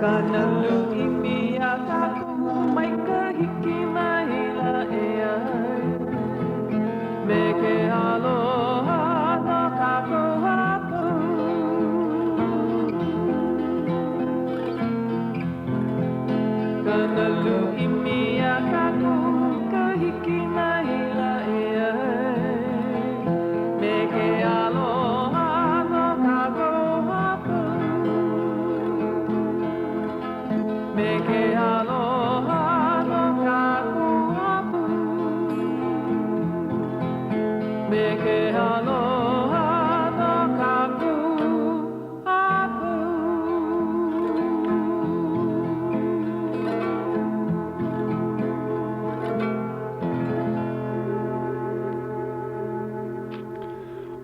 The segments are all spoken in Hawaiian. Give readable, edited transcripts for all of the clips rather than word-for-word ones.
Ka nalu ʻimi a kākou mai ka hiki maila ʻeā Me ke aloha no kākou a pau. Ka nalu ʻimi a kākou ka hiki maila ʻeā Me ke aloha no kākou a pau. Me ke aloha no kākou a pau. Me ke aloha no kākou a pau.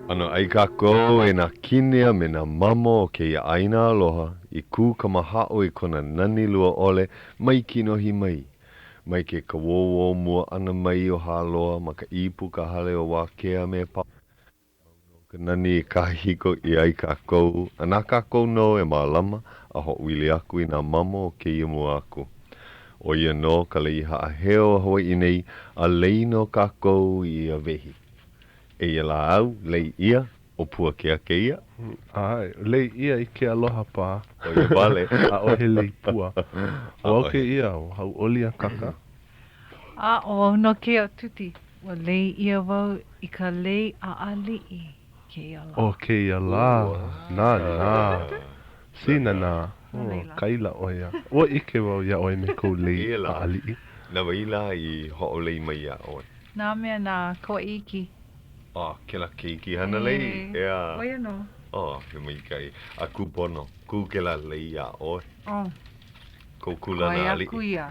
ʻAnoʻai kākou e nā kini a me nā mamo o kēia ʻāina aloha i kū kamahaʻo i kona nani lua ʻole mai kinohi mai. Mai ke kawowo mua ʻana mai o Hāloa ma ka ʻīpuka hale o Wākea me Pā ka nani i kāhiko ʻia ai kākou, a na kākou nō e mālama a hoʻoili aku i nā mamo o kēia mua aku. ʻO ia nō ka lei haʻaheo o Hawaiʻi nei, a lei nō kākou i ia wehi. Eia lā au, lei ʻia, ʻO Puakea kēia? ʻAe, lei ʻia i ke aloha paha. ʻO ia wale. ʻAʻohe lei pua. ʻO au kēia, ʻo Hauʻoli Akaka. A ʻo au nō kēia ʻo Tuti. Ua lei ʻia wau i ka lei ʻaʻaliʻi kēia lā. ʻO kēia lā, nā nā. Sina nā. ʻO kaila ʻo ia. Ua ʻike wau iā ʻoe me kou lei ʻaʻaliʻi. Na wai lā i hoʻolei mai iā ʻoe? Nā mea na Kauaʻi Iki. Oh, kēlā keiki hana lei, ʻeā. ʻO ia nō. Oh, he maikaʻi. A kūpono, kū kēlā lei iā ʻoe. Oh. Kou kūlana aliʻi. ʻOi aku ia.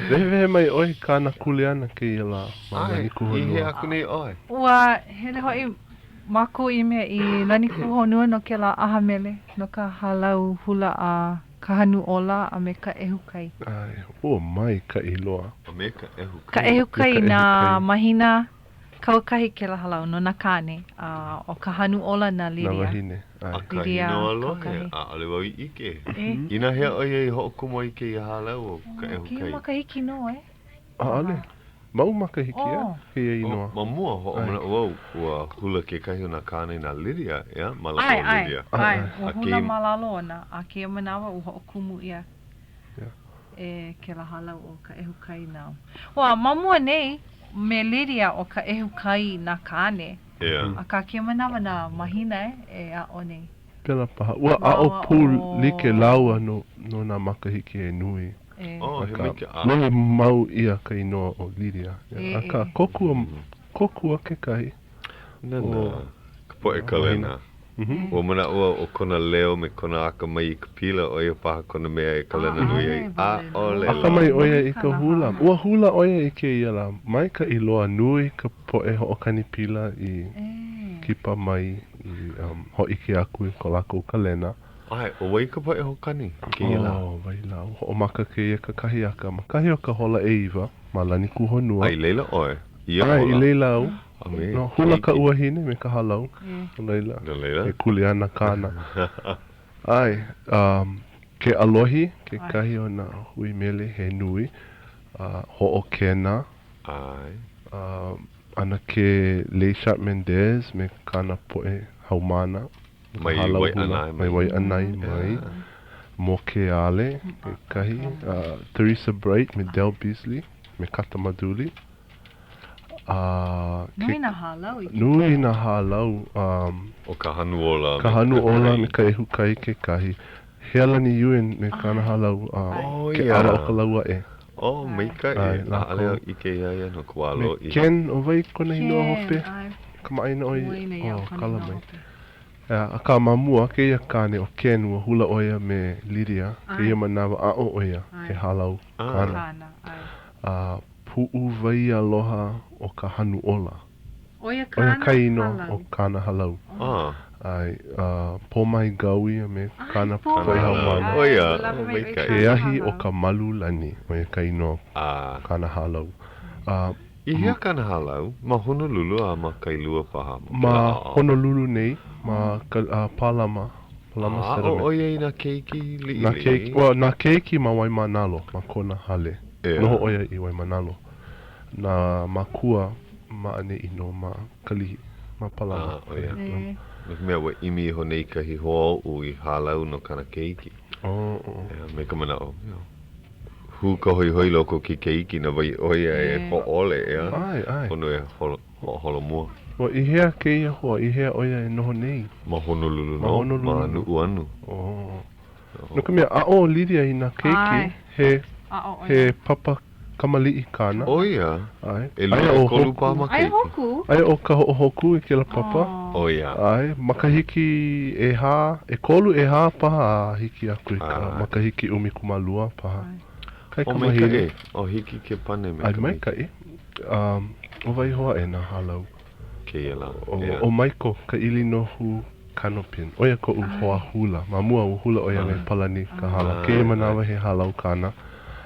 Wehewehe mai ʻoe i kāna kuleana kēia lā ma Lanikūhonua. ʻAe, i hea aku nei ʻoe? Ua hele hoʻi mākou i mea i Lanikūhonua no kēlā ʻaha mele no ka hālau hula a Kahanuola a me Kaʻehukai. ʻAe, ua maikaʻi loa. A me Kaʻehukai. Kaʻehukai nā mahina kaukahi kēlā hālau no nā kāne, a ʻo Kahanuola na Lydia. Nā wāhine, ʻae. ʻAkahi nō a lohe, ʻaʻole wau i ʻike. Inahea ʻo ia i hoʻokumu ai i kēia hālau ʻo Kaʻehukai? Kēia makahiki nō, e. ʻAʻole. Mau makahiki, ʻeā, kēia inoa. Ma mua, hoʻomanaʻo wau, ua hula kekahi o nā kāne na Lydia, ʻeā, ma lalo o Lydia. ʻAe, ʻae, ua hula ma lalo ona, a kēia manawa ua hoʻokumu ʻia e kēlā hālau ʻo Kaʻehukai nā. Ua, ma mua nei, me Lydia ʻo Kaʻehukai nā kāne, akā kēia manawa nā mahina e aʻo nei. Pēlā paha. Ua aʻo pū like lāua no nā makahiki he nui. Akā, lohe mau ʻia ka inoa ʻo Lydia. Akā, kōkua, kōkua kekahi. Na, na, ka poʻe kalena. Ua manaʻo au ʻo kona leo me kona akamai i ka pila, ʻo ia paha kona mea e kalena nui ai. ʻAʻole lā. Akamai ʻo ia i ka hula. Ua hula ʻo ia i kēia lā. Maikaʻi loa, nui ka poʻe hoʻokani pila i kipa mai i hōʻike aku i ko lākou kalena. ʻAe, ʻo wai ka poʻe hoʻokani i kēia lā? ʻO wai lā? Ua hoʻomaka kēia kakahiaka ma kahi o ka hola ʻeiwa ma Lanikūhonua. A i laila ʻoe? I ia hola? ʻAe, i laila au. A me No, hula kaʻu wahine me ka hālau. No laila, No laila? he kuleana kāna. ʻAe, um, ke ʻAlohi, kekahi o nā hui mele he nui, a Hoʻokena. ʻAe. Um, ʻAnakē Lei Sharpe Mendez me kāna poʻe haumāna. Mai Waiʻanae mai. Mai Waiʻanae mai. Mokeale kekahi. Theresa Bright me Del Beasley me Kata Maduli. A Nui nā hālau i kekahi. Nui nā hālau. ʻO Kahanuola me Kahanuola me Kaʻehukai kekahi. Healani Yuen me kāna hālau Ke ʻAla o ka Lauaʻe. Oh, maikaʻi. ʻAʻole au ʻike iā ia no ka wā lōʻihi. Me Ken, ʻo wai kona inoa hope? Kamaʻāina ʻo ia? Oh, kala mai. Akā, ma mua, kēia kāne ʻo Ken, ua hula ʻo ia me Lydia, kēia manawa aʻo ʻo ia, he hālau kāna. A Puʻuwai Aloha o Kahanuola. ʻO ia ka inoa o kāna hālau. ʻAe, Pōmae Gaui a me kāna poʻe haumāna. ʻO ia, maikaʻi. Ke ahi o ka malu lani, ʻo ia ka inoa o kāna hālau. I hea kāna hālau? Ma Honolulu a ma Kailua paha? Ma Honolulu nei, ma Pālama. Palama Aʻo Settlement. ʻo ia i nā keiki liʻiliʻi? Nā keiki, well, nā keiki ma Waimānalo, ma kona hale. ʻEā. Noho ʻo ia i Waimānalo. Nā mākua ma ʻaneʻi nō ma Kalihi, ma Palama. Ah, ʻo ia. ʻE. No ka mea, ua ʻimi iho nei kahi hoa oʻu i hālau no kāna keiki. Oh, oh. ʻEā, me ka manaʻo, you know, hū ka hoihoi loko o ke keiki na wai ʻo ia e hōʻole, ʻeā? ʻAe, ʻae. Pono e holo, hoʻoholomua. Ua i hea kēia hoa, i hea ʻo ia e noho nei? Ma Honolulu nō, Ma Honolulu. ma Nuʻuanu. Oh. No ka mea, aʻo ʻo Lydia i nā keiki, ʻAe. he, Aʻo ʻo he ia. papa kamaliʻi kāna. ʻO ia? ʻAe. ʻElua, Aia ʻo ʻekolu Hōkū. paha Aia makahiki. Hōkū. Aia ʻo Ka Hoʻohōkū i kēlā papa. ʻO ia. ʻAe, makahiki ʻehā, ʻekolu ʻehā paha a hiki aku i ka makahiki 12 paha. ʻO Kaikamahine. maikaʻi. ʻO hiki ke pane me ʻAe ka maikaʻi. Um, ʻo wai hou aʻe nā hālau? Kēia lā. ʻO, ʻEā. ʻo Michael Kaʻilinohu Kanopin. ʻO ia koʻu hoa hula. Ma mua, ua hula ʻo ia me Palani Kahala. Kēia manawa he hālau kāna.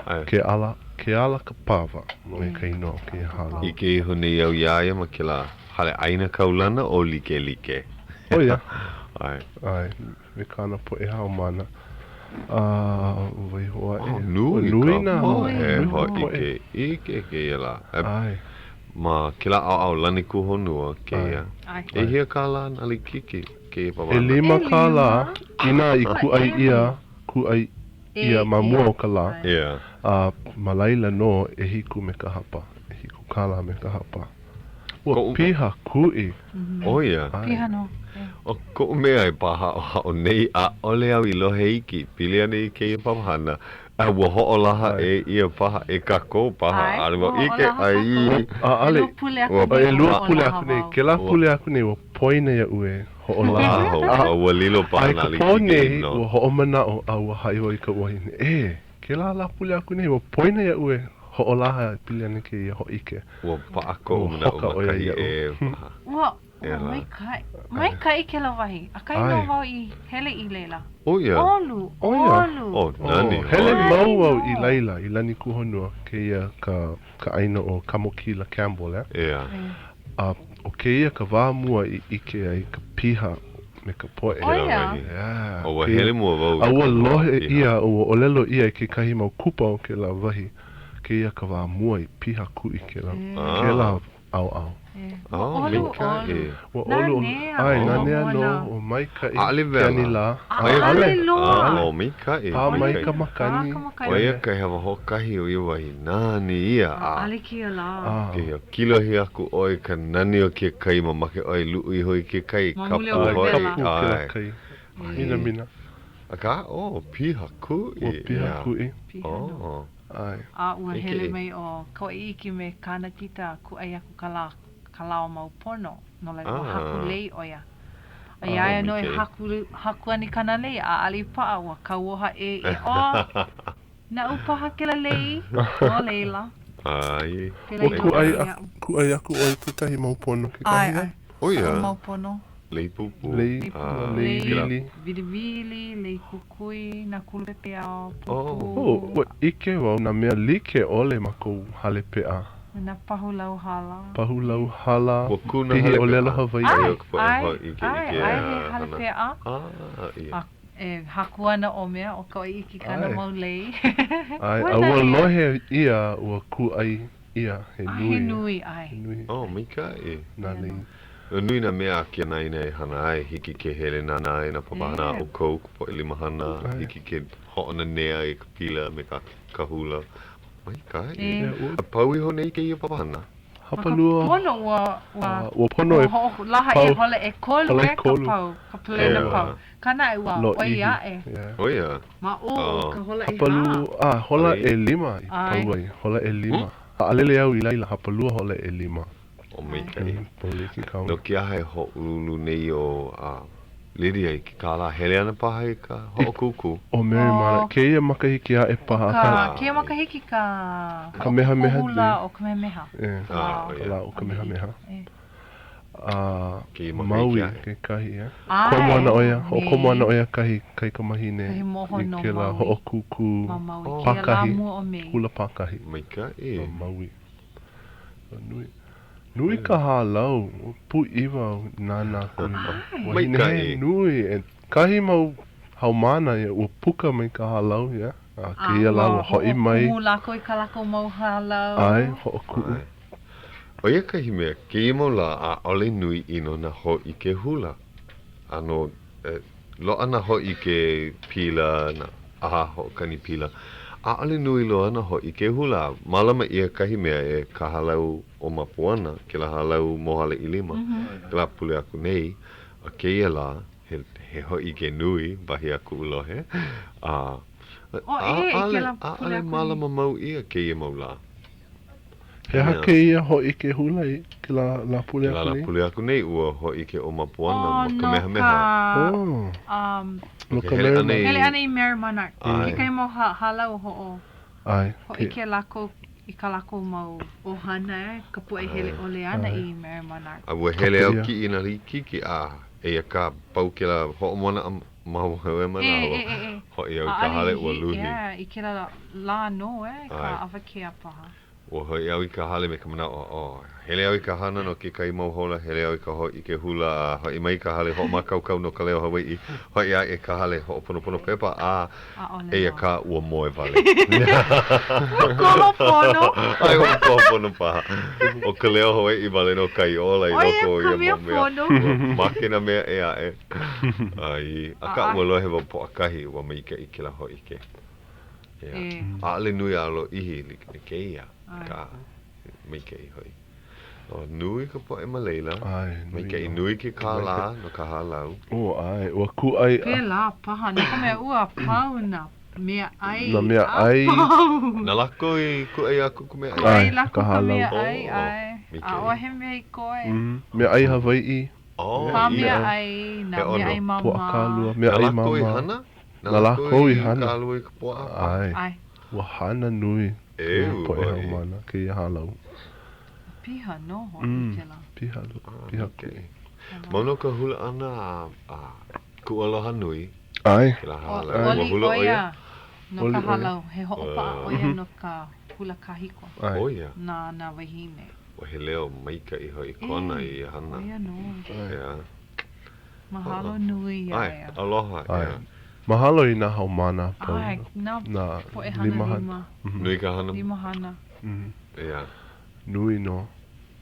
ʻAe. Ke ala, Ke Ala Kapawa, ʻo ia ka inoa o kēia hālau. ʻIke iho nei au iā ia ma kēlā hale ʻaina kaulana ʻo Likelike. ʻO ia. ʻAe. ʻAe, me kāna poʻe haumāna. A, ʻo wai hou aʻe? Oh, nui Nui ka nā poʻe nui ka poʻe. hōʻikeʻike kēia lā. ʻAe. Ma kēlā ʻaoʻao Lanikūhonua kēia. ʻAe. ʻEhia kālā nā likiki kēia papahana? ʻElima kālā, inā i kūʻai ʻia, kūʻai ʻia ma mua o ka lā. ʻEā. A ma laila nō ʻehiku me ka hapa, ʻehiku kālā me ka hapa. Ua Koʻu. piha kuʻi. ʻO ia. Piha nō. ʻO koʻu mea e pāhaʻohaʻo nei, ʻaʻole au i lohe iki, pili ana i kēia papahana, a ua hoʻolaha ʻē ʻia paha e kākou paha, ʻaʻole wau ʻike, ʻai. ʻAʻole. Ua ʻElua pule aku nei, kēlā pule aku nei, ua poina iaʻu e hoʻolaha. A ua lilo paha A i nā ka likiki pō nei, no. ua hoʻomanaʻo a ua haʻi wau i kaʻu wahine, ē, kēlā lāpule aku nei, ua poina iaʻu e hoʻolaha e pili ana i kēia hōʻike. Ua paʻa koʻu Ua manaʻo hoka ma ʻo ia kahi iaʻu. ʻē paha. Ua, E ua lā. maikaʻi, maikaʻi kēlā wahi. ʻAkahi nō wau i hele i laila. ʻO ia? ʻOlu, ʻO ia? ʻolu. ʻO, nani Oh, hele hoʻi. mau wau i laila, i Lanikūhonua, kēia ka, ka ʻāina o Kamokila Campbell, ʻeā? ʻEā. A ʻo kēia ka wā mua i ʻike ai ka piha me ka poʻe. ʻO ia? Yeah. ʻO ua hele mua wau i A ua ka lohe piha. ʻia, ua ʻōlelo ʻia e kekahi mau kupa o kēlā wahi, kēia ka wā mua i piha kuʻi kēlā, kēlā ʻaoʻao. Oh, maikaʻi. Ua ʻoluʻolu. ʻAe, nanea nō, ua maikaʻi ʻAʻole ke wela. anilā. ʻAʻole loa. Oh, maikaʻi. Pā mai ka makani. ʻO ia ka hewa hoʻokahi o ia wahi nani ia. ʻAʻole kēia lā. Ke kilohi aku ʻoe i ka nani o ke kai, mamake ʻoe e luʻu iho i ke kai, Ma muli o kapu ka hoʻi. wela. Kapu kēlā kai. Minamina. Akā, oh, piha kuʻi. Ua piha kuʻi. Piha nō. Oh. ʻAe. A ua hele mai ʻo Kauaʻiiki me kāna tita kūʻai aku ka lā, ka lā o mau pono, no laila ua haku lei ʻo ia. A iā ia nō e haku, haku ana i kāna lei, a ʻaʻole i paʻa, ua kauoha ʻē ʻia, ʻO, naʻu paha kēlā lei, no laila. ʻAe. Pēlā Ua i kūʻai loaʻa iaʻu. kūʻai aku ʻoe i kekahi mau pono kekahi, ʻAe, ʻae. ʻO ia. Mau pono. Lei pūpū. Lei, lei wili. Wiliwili, lei kukui, nā kulu pepeiao, pūpū. Oh, ua ʻike wau nā mea like ʻole ma kou hale peʻa. Nā pahu lau hala. Pahu lau hala, Ua kū nā pihi hale ʻōlelo peʻa. Hawaiʻi. ʻAe, Aia ʻae, ka poʻe ʻae, hōʻikeʻike ʻae, he hale hana. peʻa. Ah, ia. A e haku ana ʻo mea, ʻo Kauaʻiiki i kāna mau lei. ʻAe, a ua lohe ʻia ua kūʻai ʻia he nui. He nui, ʻae. He nui. Oh, maikaʻi. Nā lei. Ua nui nā mea a ke anaina e hana ai, hiki ke hele nānā i nā papahana a ʻoukou, ka poʻe limahana, hiki ke hoʻonanea i ka pila me ka ka hula. Maikaʻi. A pau iho nei kēia papahana. Hapalua. Pono ua, ua, ua pono e hoʻolaha ʻia hola ʻekolu hola e ka pau, ka palena pau. Akā naʻe ua ʻoi aʻe. ʻO ia. Ma ʻō o ka hola ʻehā. Hapalu, a, hola ʻelima i pau ai, hola ʻelima. Haʻalele au i laila, hapalua hola ʻelima. ʻO maikaʻi. No ke aha e hōʻuluʻulu nei ʻo Lydia i ke kālā? Hele ana paha i ka hoʻokūkū. ʻO Mary Mana, kēia makahiki aʻe paha. Ka, kēia makahiki ka Kamehameha hula o Kamehameha. Ka lā o Kamehameha. A Maui kekahi, ʻeā. Komo ana ʻo ia, hoʻokomo ana ʻo ia kahi kaikamahine i kēlā hoʻokūkū pākahi, hula pākahi. Maikaʻi. Ma Maui. Nui. Nui ka hālau, pūʻiwa au nānā aku i nā wāhine he nui e. Kahi mau haumāna, yeah, ua puka mai ka hālau, yeah, a kēia lā ua hoʻi mai. Hoʻokumu lākou i kā lākou mau hālau. ʻAe, hoʻokuʻu. ʻAe. ʻO ia kahi mea, kēia mau lā, ʻaʻole nui ʻino nā hōʻike hula. ʻAno, e, loaʻa nā hōʻike pila, nā ʻaha hoʻokani pila. ʻAʻole nui loa nā hōʻike hula. Mālama ʻia kahi mea e ka hālau ʻo Mapuana, kēlā hālau Mohala ʻIlima, kēlā pule aku nei, a kēia lā, he, he hōʻike nui, wahi a kuʻu lohe, a, ʻaʻole, ʻaʻole mālama mau ʻia kēia mau lā. He aha kēia hōʻike hula i kēlā Lāpule aku nei? Kēlā Lāpule aku nei, ua hōʻike ʻo Mapuana ma Kamehameha. Oh, no ka hele ʻana i... Hele ʻana i Merrie Monarch. Kekahi mau hālau hoʻo... ʻAe. Hōʻike lākou i kā lākou mau ʻohana, ka poʻe hele ʻole ana i Merrie Monarch. A ua hele au kiʻi i nā likiki, a eia kā, pau kēlā hoʻomoana Ma ia manawa, hoʻi au i ka hale ua luhi. I kēlā lā nō, e, ka awakea paha. Ua hoʻi au i ka hale me ka manaʻo, oh, hele au i ka hana no kekahi mau hola, hele au i ka hōʻike hula, a hoʻi mai i ka hale hoʻomākaukau no ka Leo Hawaiʻi, hoʻi aʻe i ka hale hoʻoponopono pepa, a eia kā ua moe wale. Ua koho pono. ʻAe, ua koho pono paha. ʻO ka Leo Hawaiʻi wale nō ka i ola i loko o ia mau mea. Ua make nā mea ʻē aʻe. ʻAe, akā ua lohe wau Pōʻakahi, ua maikaʻi kēlā hōʻike. Yeah. ʻAʻole nui a lōʻihi like me kēia, akā maikaʻi hoʻi. Oh, nui ka poʻe ma laila. ʻAe, nui Maikaʻi nui ke kālā no ka hālau. Oh, ʻae, ua kūʻai. Pēlā paha, no ka mea, ua pau nā mea ʻai Nā mea ʻai. a pau. Na lākou i kūʻai aku ka mea ʻai. Kūʻai lākou ka ka hālau. mea ʻai, ʻae. Maikaʻi. ʻAʻohe mea i koe. Mea ʻai Hawaiʻi. Oh, Ka ia. mea ʻai, nā He mea ʻono. ʻai māmā. Puaʻa kālua, mea Na ʻai lākou i māmā. hana? Na Na lākou lākou i i hana. kālua i ka puaʻa? ʻAe. ʻAe. Ua hana nui kēia ʻEu, poʻe hoʻi. haumāna, kēia hālau. Piha nō hoʻi kēlā. Piha, piha Maikaʻi. Mau nō ka hula ʻana a, a kuʻu aloha nui. ʻAe. Kēlā hālau. Ua ʻOli hula ʻo ʻo ia ia? no ka ʻOli ʻo ia. hālau. He hoʻopaʻa ʻo ia no ka hula kahiko. ʻAe. ʻO ia. Na nā wāhine. Ua he leo maikaʻi hoʻi kona i ia hana. ʻO ia nō. ʻEā. Mahalo nui iā ʻAe, ia. aloha, ʻAe. ʻeā. Mahalo i nā haumāna a pau. ʻAe, nā Nā poʻe hana limahana. lima. Nui ka hana. Limahana. ʻEā. Nui nō.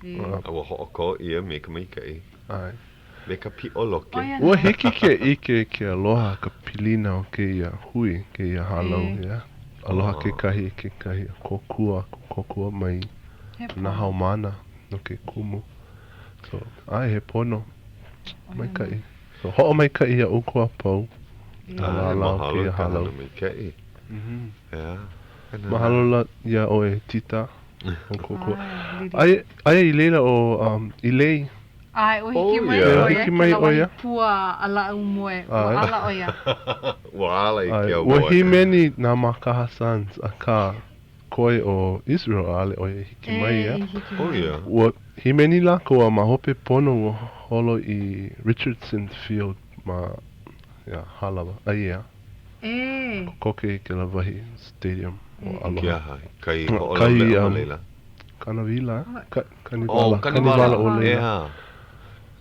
E. A ua hoʻokō ʻia me ka maikaʻi. ʻAe. Me ka piʻoloke. ʻO ia Ua nō. hiki ke ʻike ke aloha ka pilina o kēia hui, kēia hālau, yeah. Aloha kekahi i kekahi, a kōkua aku, kōkua mai He nā pono. haumāna no ke kumu. So, ʻae, he pono. ʻO ia nō. Maikaʻi. So, hoʻomaikaʻi iā ʻoukou a pau. E. Nā ʻAe, lālā o mahalo kēia i ka hālau. hana maikaʻi. ʻEā. Mahalo la iā ʻoe, Tita. O kōkua. ʻAe, Lydia. Aia, aia i laila ʻo um, Ilei. ʻAe, ua hiki mai Oh, ʻo ia. ia, Hiki mai kēlā ʻo wahi ia. pua ʻalaʻau moe. Ua ʻAe. ala ʻo ia. Ua ala i ʻAe, ke ua aumoe. hīmeni nā Mākaha Sons, akā, koe ʻo Israel, ʻaʻole ʻo ia i hiki mai, E, ia. i hiki Oh, mai. ia. Ua hīmeni lākou a ma hope pono ua holo i Richardson Field ma, ia, Hālawa. Aia. E. Kokoke i kēlā wahi stadium ʻo E. Aloha. Ke aha? Kai Kai, hoʻolauleʻa ma um, laila. Kanawila? Ka, Oh, kaniwala. kaniwala. Kaniwala o laila. ʻEā.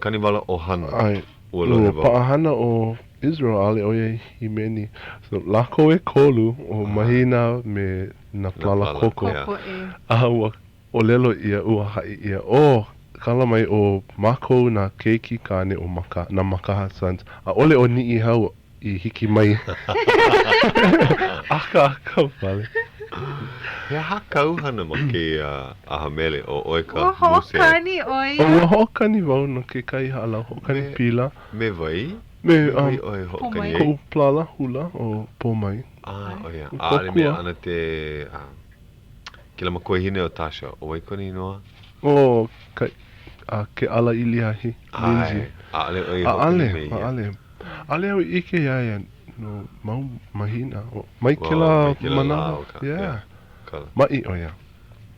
Kaniwala ʻohana. ʻAe. Ua lohe Ua wau. paʻahana ʻo Israel, ʻaʻole ʻo ia i hīmeni. So, lākou ʻekolu, ʻo Mahina me nā palala palala, koko. ʻeā. Koko, e. A ua ʻōlelo ʻia, ua haʻi ʻia, oh, kala mai ʻo mākou nā keiki kāne o Maka, nā Makaha Sons, ʻaʻole ʻo Niʻihau i hiki mai. Akāka wale. He aha kāu hana ma kēia ʻaha mele ʻo ʻoe ka Ua muse? hoʻokani ʻo ia. Oh, ua hoʻokani wau no kekahi hālau hoʻokani Me, pila. me wai? Me, Me um, wai ʻoe hoʻokani ai? koʻu palala hula ʻo Pōmai. Ah, ʻo ia. Ua ʻAʻole me kōkua. ana te, ah, kēlā makuahine o Tasha, ʻo wai kona inoa? ʻO ka, a Keʻala ʻIliahi, Lindsay. ʻAe, ʻaʻole ʻoe i hoʻokani ʻAʻole, me ia. ʻaʻole. ʻAʻole au i ʻike iā ia no mau mahina. O, mai Wow, kēlā mai kēlā lā manawa. o ka, Yeah. yeah, kala. Maʻi ʻo ia.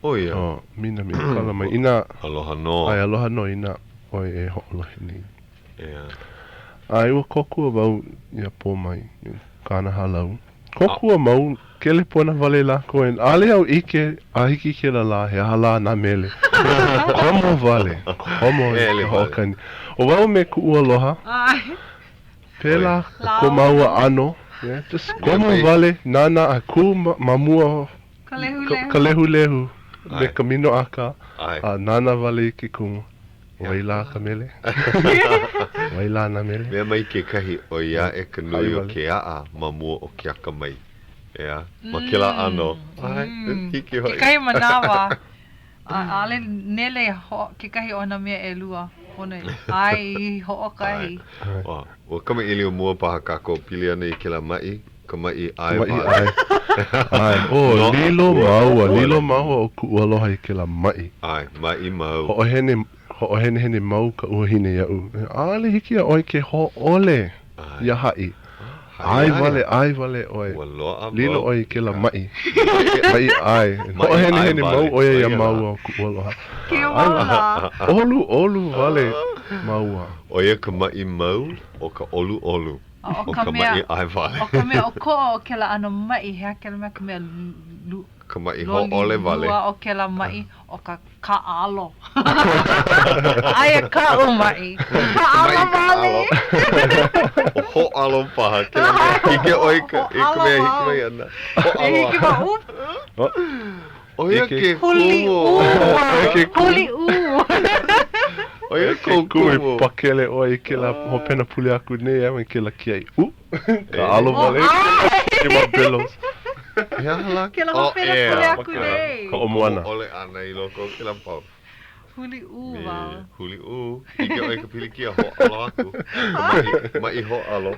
ʻO ia. Oh, minamina kala mai. Inā. Aloha nō. ʻAe, aloha nō inā ʻoe e hoʻolohe nei. Yeah. ʻAe, ua kōkua wau iā Pōmai, kāna hālau. Kōkua mau, kelepona wale lākou and ʻaʻole au ʻike a hiki kēlā lā he aha lā nā mele. Komo wale, komo i Hele ka wale. hoʻokani. ʻO wau me kuʻu aloha. ʻAe. Pēlā ko māua ʻano, yeah, just komo wale, nānā a kū ma mua o ka lehulehu, ka lehulehu me ka minoʻaka, a nānā wale i ke kumu. Wai lā ka mele? Wai lā nā mele? Mea mai kekahi, ʻoi aʻe ka nui o ke aʻa ma mua o ke akamai. ʻEā, ma kēlā ʻano, ʻae, hiki hoʻi. Kekahi manawa, ʻaʻole nele kekahi o nā mea ʻelua, pono e ʻae i hoʻokahi. ʻAe. Ua kamaʻilio mua paha kākou pili ana i kēlā maʻi, ka maʻi ʻae wale. Maʻi ʻae. ʻAe. Oh, lilo māua, lilo māua ʻo kuʻu aloha i kēlā maʻi. ʻAe, maʻi mau. Hoʻohene, hoʻohenehene mau kaʻu wahine iaʻu. ʻAʻole hiki iā ʻoe ke hōʻole iā haʻi. ʻAe wale, ʻae wale ʻoe. Ua loaʻa mau. Lilo ʻoe i kēlā maʻi. Maʻi ʻae. Hoʻohenehene mau ʻo ia iā māua ʻo kuʻu aloha. Kēia mau lā. ʻOluʻolu wale māua. ʻO ia ka maʻi mau o ka ʻoluʻolu. ʻO ka mea, maʻi ʻae wale. ʻO ka mea ʻokoʻa o kēlā ʻano maʻi, he aha kēlā mea, ka mea lu, Ka maʻi loli hōʻole wale. lua o kēlā maʻi, ʻo ka kāʻalo. Aia kaʻu maʻi. Kāʻalo wale. ʻO hōʻalo paha kēlā mea. ʻIke ʻoe i ka, i ka mea e hiki mai ana. Hōʻalo. E hiki mai, oop. ʻO ia ke kumu. Huliʻū. ʻO ia kou kumu. E pakele ʻoe i kēlā hopena pule aku nei a me kēlā kiaʻi. Oop. Kāʻalo wale. Ke mau bellows. He aha lā? Kēlā hopena pule aku nei. Hoʻomoana. ʻole ʻana i loko o kēlā pau. Huliʻū wau. Huliʻū. ʻIke ʻoe i ka pilikia hōʻalo aku. Ka maʻi, maʻi hōʻalo.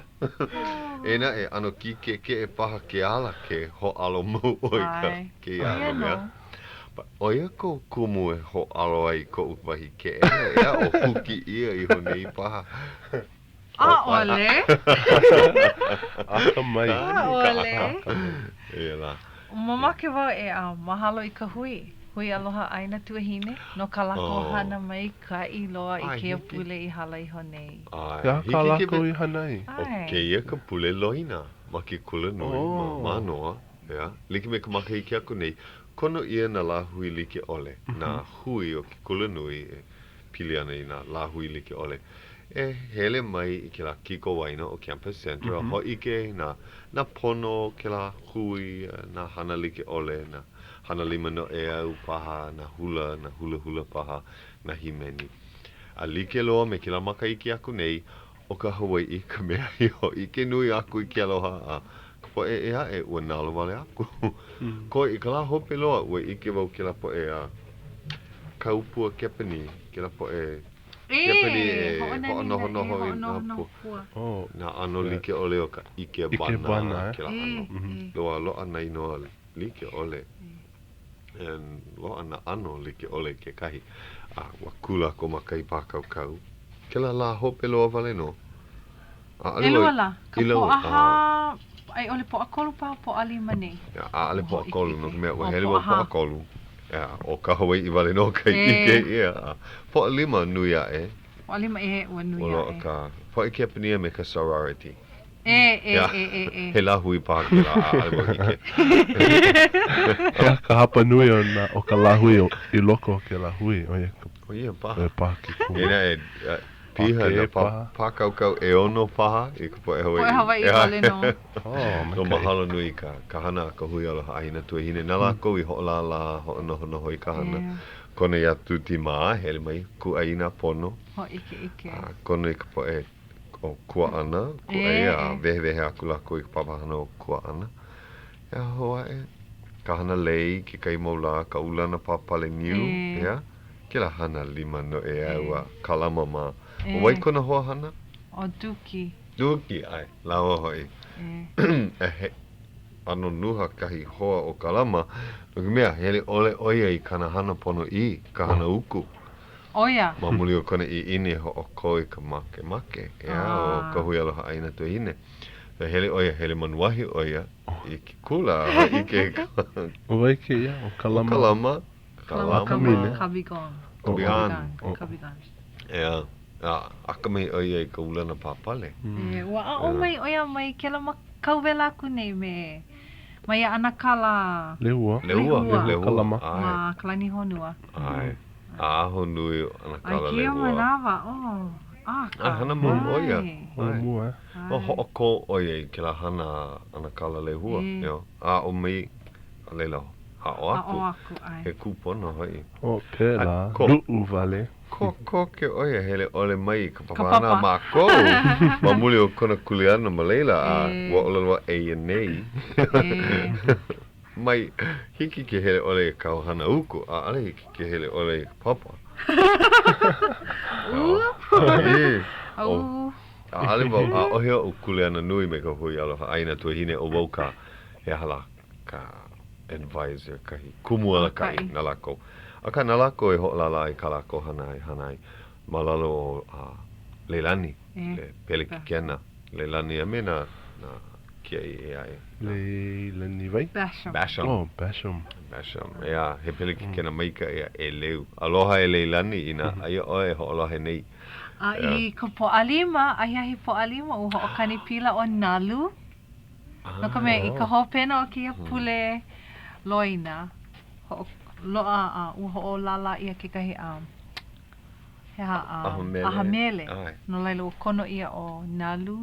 Eia naʻe, ʻano kīkeʻekeʻe paha ke ala ke hōʻalo mau ʻoe i ka kēia ʻano mea. But ʻo ia kou kumu e hōʻalo ai i koʻu wahi keʻena, ʻeā, o huki ʻia iho nei paha. ʻAʻole. Akamai. ʻAʻole. Eia lā. Mamake wau e a mahalo i ka hui, Hui Aloha ʻĀina Tuahine, no kā lākou hana maikaʻi loa i kēia pule i hala iho nei. He aha kā lākou i hana ai? ʻO kēia ka pule loina ma ke kulanui ma Mānoa, ʻeā, like me ka makahiki aku nei, kono ʻia nā lāhui like ʻole, nā hui o ke kulanui e pili ana i nā lāhui like ʻole, e hele mai i kēlā kikowaena ʻo Campus Center a hōʻike nā nā pono o kēlā hui, nā hana like ʻole, nā hana lima noʻeau paha, nā hula, nā hulahula paha, nā hīmeni. A like loa me kēlā makahiki aku nei, ʻo ka Hawaiʻi ka mea i hōʻike nui aku i ke aloha a ka poʻe ʻē aʻe ua nalowale aku. Koe i ka lā hope loa, ua ʻike wau kēlā poʻe a kau pua Kepanī, kēlā poʻe Kepanī e hoʻonohonoho i nā pua, nā ʻano like ʻole o ka ikebana, kēlā ʻano. Loa, loaʻa nā inoa like ʻole. And loaʻa nā ʻano like ʻole kekahi. A ua kū lākou ma kahi pākaukau. Kēlā lā hope loa wale nō. ʻAʻole ʻElua lā, ka Pōʻahā, a i ʻole Pōʻakolu paha, Pōʻalima nei. ʻAʻole Pōʻakolu, no ka mea, ua hele wau Pōʻakolu. ʻEā, ʻo ka Hawaiʻi wale nō ka i ʻike ʻia. A Pōʻalima nui aʻe. Pōʻalima, ʻē, ua nui aʻe. Ua loaʻa ka poʻe Kepanī a me ka sorority. ʻē, ʻē, ʻē, ʻē, ʻē. He lāhui paha kēlā, ʻaʻole wau ʻike. He aha ka hapa nui o nā, o ka lāhui i loko o kēlā hui, ʻo ia ka. ʻO ia paha. ʻO ia paha ke kumu. Inā e Piha nā pākaukau ʻeono paha i ka poʻe Hawaiʻi. Poʻe Hawaiʻi wale nō. Oh, No mahalo nui i ka, ka hana a ka Hui Aloha ʻĀina Tuahine. Na lākou i hoʻolālā, hoʻonohonoho i ka hana. Kono iā Tūtī mā, hele mai, kūʻai i nā pono. Hōʻikeʻike. A kono i ka poʻe o Kuaʻana, kūʻai a wehewehe aku lākou i ka papahana o Kuaʻana. Ea hou aʻe, ka hana lei, kekahi mau lā, ka ulana pāpale niu, ʻeā? Kēlā hana lima noʻeau a Kalama mā. ʻO wai kona hoa hana? ʻO Duki. Duki, ʻae, lāua hoʻi. A he ʻano nuha kahi hoa o Kalama, no ka mea, hele ʻole ʻo ia i kāna hana ponoʻī, ka hana uku. ʻO ia. Ma muli o kona ʻiʻini e hoʻokō i ka makemake, ʻeā, o ka Hui Aloha ʻĀina Tuahine. A hele ʻo ia, hele manuahi ʻo ia i ke kula a hōʻike i ka. ʻO wai kēia? ʻO Kalama. ʻO Kalama. Kalama Kabigon. Kabigon. Kabigon. ʻEā, a akamai ʻo ia i ka ulana pāpale. E, ua aʻo mai ʻo ia mai kēlā kauwela aku nei me ma ia ʻanakala. Lehua. Lehua. Lehua Kalama. Ma Kalanihonua. ʻAe. A aho nui ʻo ʻAnakala Lehua. I kēia manawa, oh. Ah, ka. ʻAe, hana mau ʻo ia. Holomua, eh? Ua hoʻokō ʻo ia i kēlā hana ʻAnakala Lehua, ʻeā, a aʻo mai, a laila, aʻo aku. Aʻo aku, ʻae. He kūpono hoʻi. Oh, pēlā, luʻu wale. Kokoke ʻo ia hele ʻole mai i ka papahana a mākou ma muli o kona kuleana ma laila, a ua ʻōlelo aʻe ia nei, mai hiki ke hele ʻole i kāu hana uku, ʻaʻole hiki ke hele ʻole i ka papa. ʻAʻole wau, ʻaʻohe oʻu kuleana nui me ka Hui Aloha ʻĀina Tuahine, ʻo wau ka, he aha lā, ka advisor, kahi kumu alakaʻi na lākou. Akā, na lākou e hoʻolālā i kā lākou hana e hana ai ma lalo o Leilani, le pelekikena Leilani a me nā nā kiaʻi ʻē aʻe. Leilani wai? Basham. Basham. Oh, Basham. Basham, ʻeā, he pelekikena maikaʻi a ʻeleu. Aloha e Leilani, inā aia ʻoe e hoʻolohe nei. A i ka Pōʻalima, ahiahi Pōʻalima, ua hoʻokani pila ʻo Nalu. No ka mea, i ka hopena o kēia pule loina, hoʻoloaʻa a ua hoʻolālā ʻia kekahi a he aha a ʻaha mele. No laila, ua kono ʻia ʻo Nalu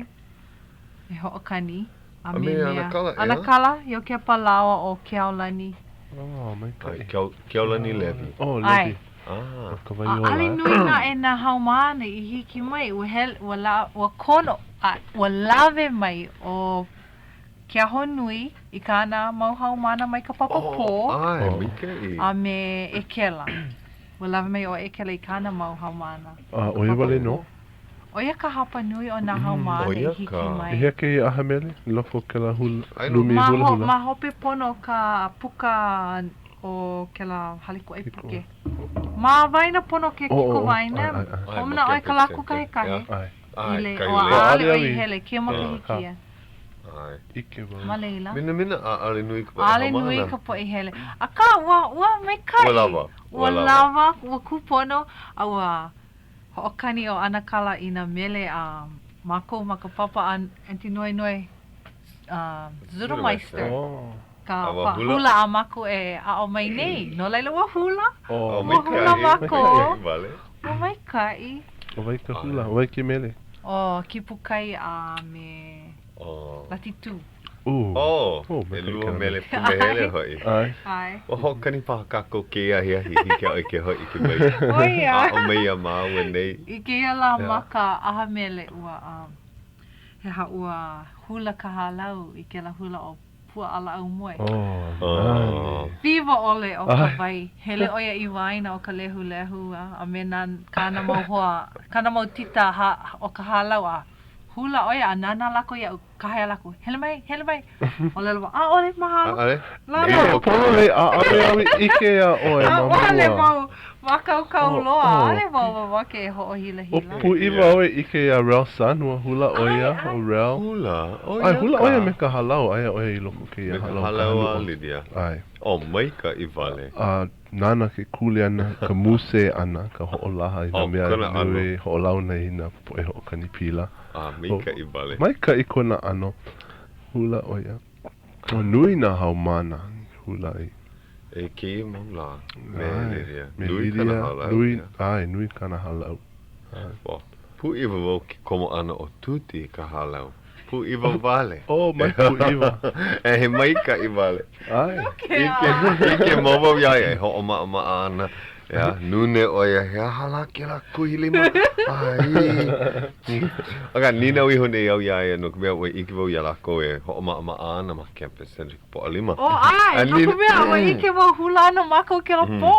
e hoʻokani a me mea ʻAnakala Iokepa lāua ʻo Keaulani. Oh, maikaʻi. Keaulani Levy. Oh, Levy. ʻAe. ʻAʻole nui naʻe nā haumāna i hiki mai, ua hele, ua la, ua kono, a ua lawe mai ʻo Keahonui i kāna mau haumāna mai ka papa pō. ʻAe, maikaʻi. A me ʻEkela. Ua lawe mai ʻo ʻEkela i kāna mau haumāna. A ʻo ia wale nō? ʻO ia ka hapa nui o nā haumāna i hiki mai. I hea kēia ʻaha mele? I loko o kēlā hula, lumi hulahula? Ma hope pono o ka puka o kēlā hale kūʻai puke. Ma waena pono o ke kikowaena, hoʻomanaʻo ʻoe ka lā kūkahekahe, i le, o ʻaʻole ʻoe i hele, kēia makahiki ia. Ma laila. Minamina, ʻaʻole nui ka poʻe haumāna. ʻAʻole nui ka poʻe hele. Akā, ua, ua maikaʻi. Ua lawa. Ua lawa, ua kūpono, a ua hoʻokani ʻo ʻAnakala i nā mele a mākou ma ka papa a Aunty Noenoe Zuttermeister. Ka hula a mākou e aʻo mai nei. No laila, ua hula. Ua hula mākou. Ua maikaʻi. ʻO wai ka hula? ʻO wai ke mele? ʻO Kipukai a me Latitu. Oh, ʻelua mele punahele hoʻi. ʻAe. Ua hoʻokani paha kākou kēia ahiahi i hiki iā ʻoe ke hōʻike mai. ʻO ia. Aʻo mai iā māua nei. I kēia lā ma ka ʻaha mele ua, he aha, ua hula ka hālau i kēlā hula ʻo Pua ʻAlaʻau Moe. Oh, Wiwo ʻole o ka wai. Hele ʻo ia i waena o ka lehulehu a me nā kāna mau hoa, kāna mau tita ha, o ka hālau a hula ʻo ia a nānā lākou iaʻu, kāhea lākou, hele mai, hele mai. ʻŌlelo wau, ʻaʻole, mahalo. ʻAʻole? Lalo. Pololei, ʻaʻole au i ʻike iā ʻoe ma mua. ʻAʻole wau mākaukau loa, ʻaʻole wau mamake e hoʻohilahila. Ua pūʻiwa au e ʻike iā Rell Sun, ua hula ʻo ia, ʻo Rell. Hula? ʻO ia ʻAe, hula ʻo ia me ka hālau, aia ʻo ia i loko o kēia Me ka hālau hālau a Lydia. ʻAe. Oh, maikaʻi wale. A nāna ke kuleana, ka muse ʻana, ka hoʻolaha i nā mea nui, hoʻolauna i nā poʻe hoʻokani pila. A, maikaʻi wale. Maikaʻi kona ʻano. Hula ʻo ia. Ua nui nā haumāna i hula i. E kēia mau lā, me Lydia. Me Nui Lydia, kāna hālau. Nui, ʻae, nui kāna hālau. Ua pūʻiwa wau ke komo ʻana o Tuti i ka hālau. Pūʻiwa wale. Oh, mai pūʻiwa. E, he maikaʻi wale. ʻAe. ʻIke, ʻike mau wau iā ia e hoʻomaʻamaʻa ana. ʻEā, nūnē ʻo ia, he aha lā kēlā kuhi lima? ʻAi. Akā, nīnau iho nei au iā ia no ka mea, ua ʻike wau iā lākou e hoʻomaʻamaʻa ana ma Campus Center i ka Pōʻalima. Oh, ʻae, no ka mea, ua ʻike wau hula ana mākou kēlā pō.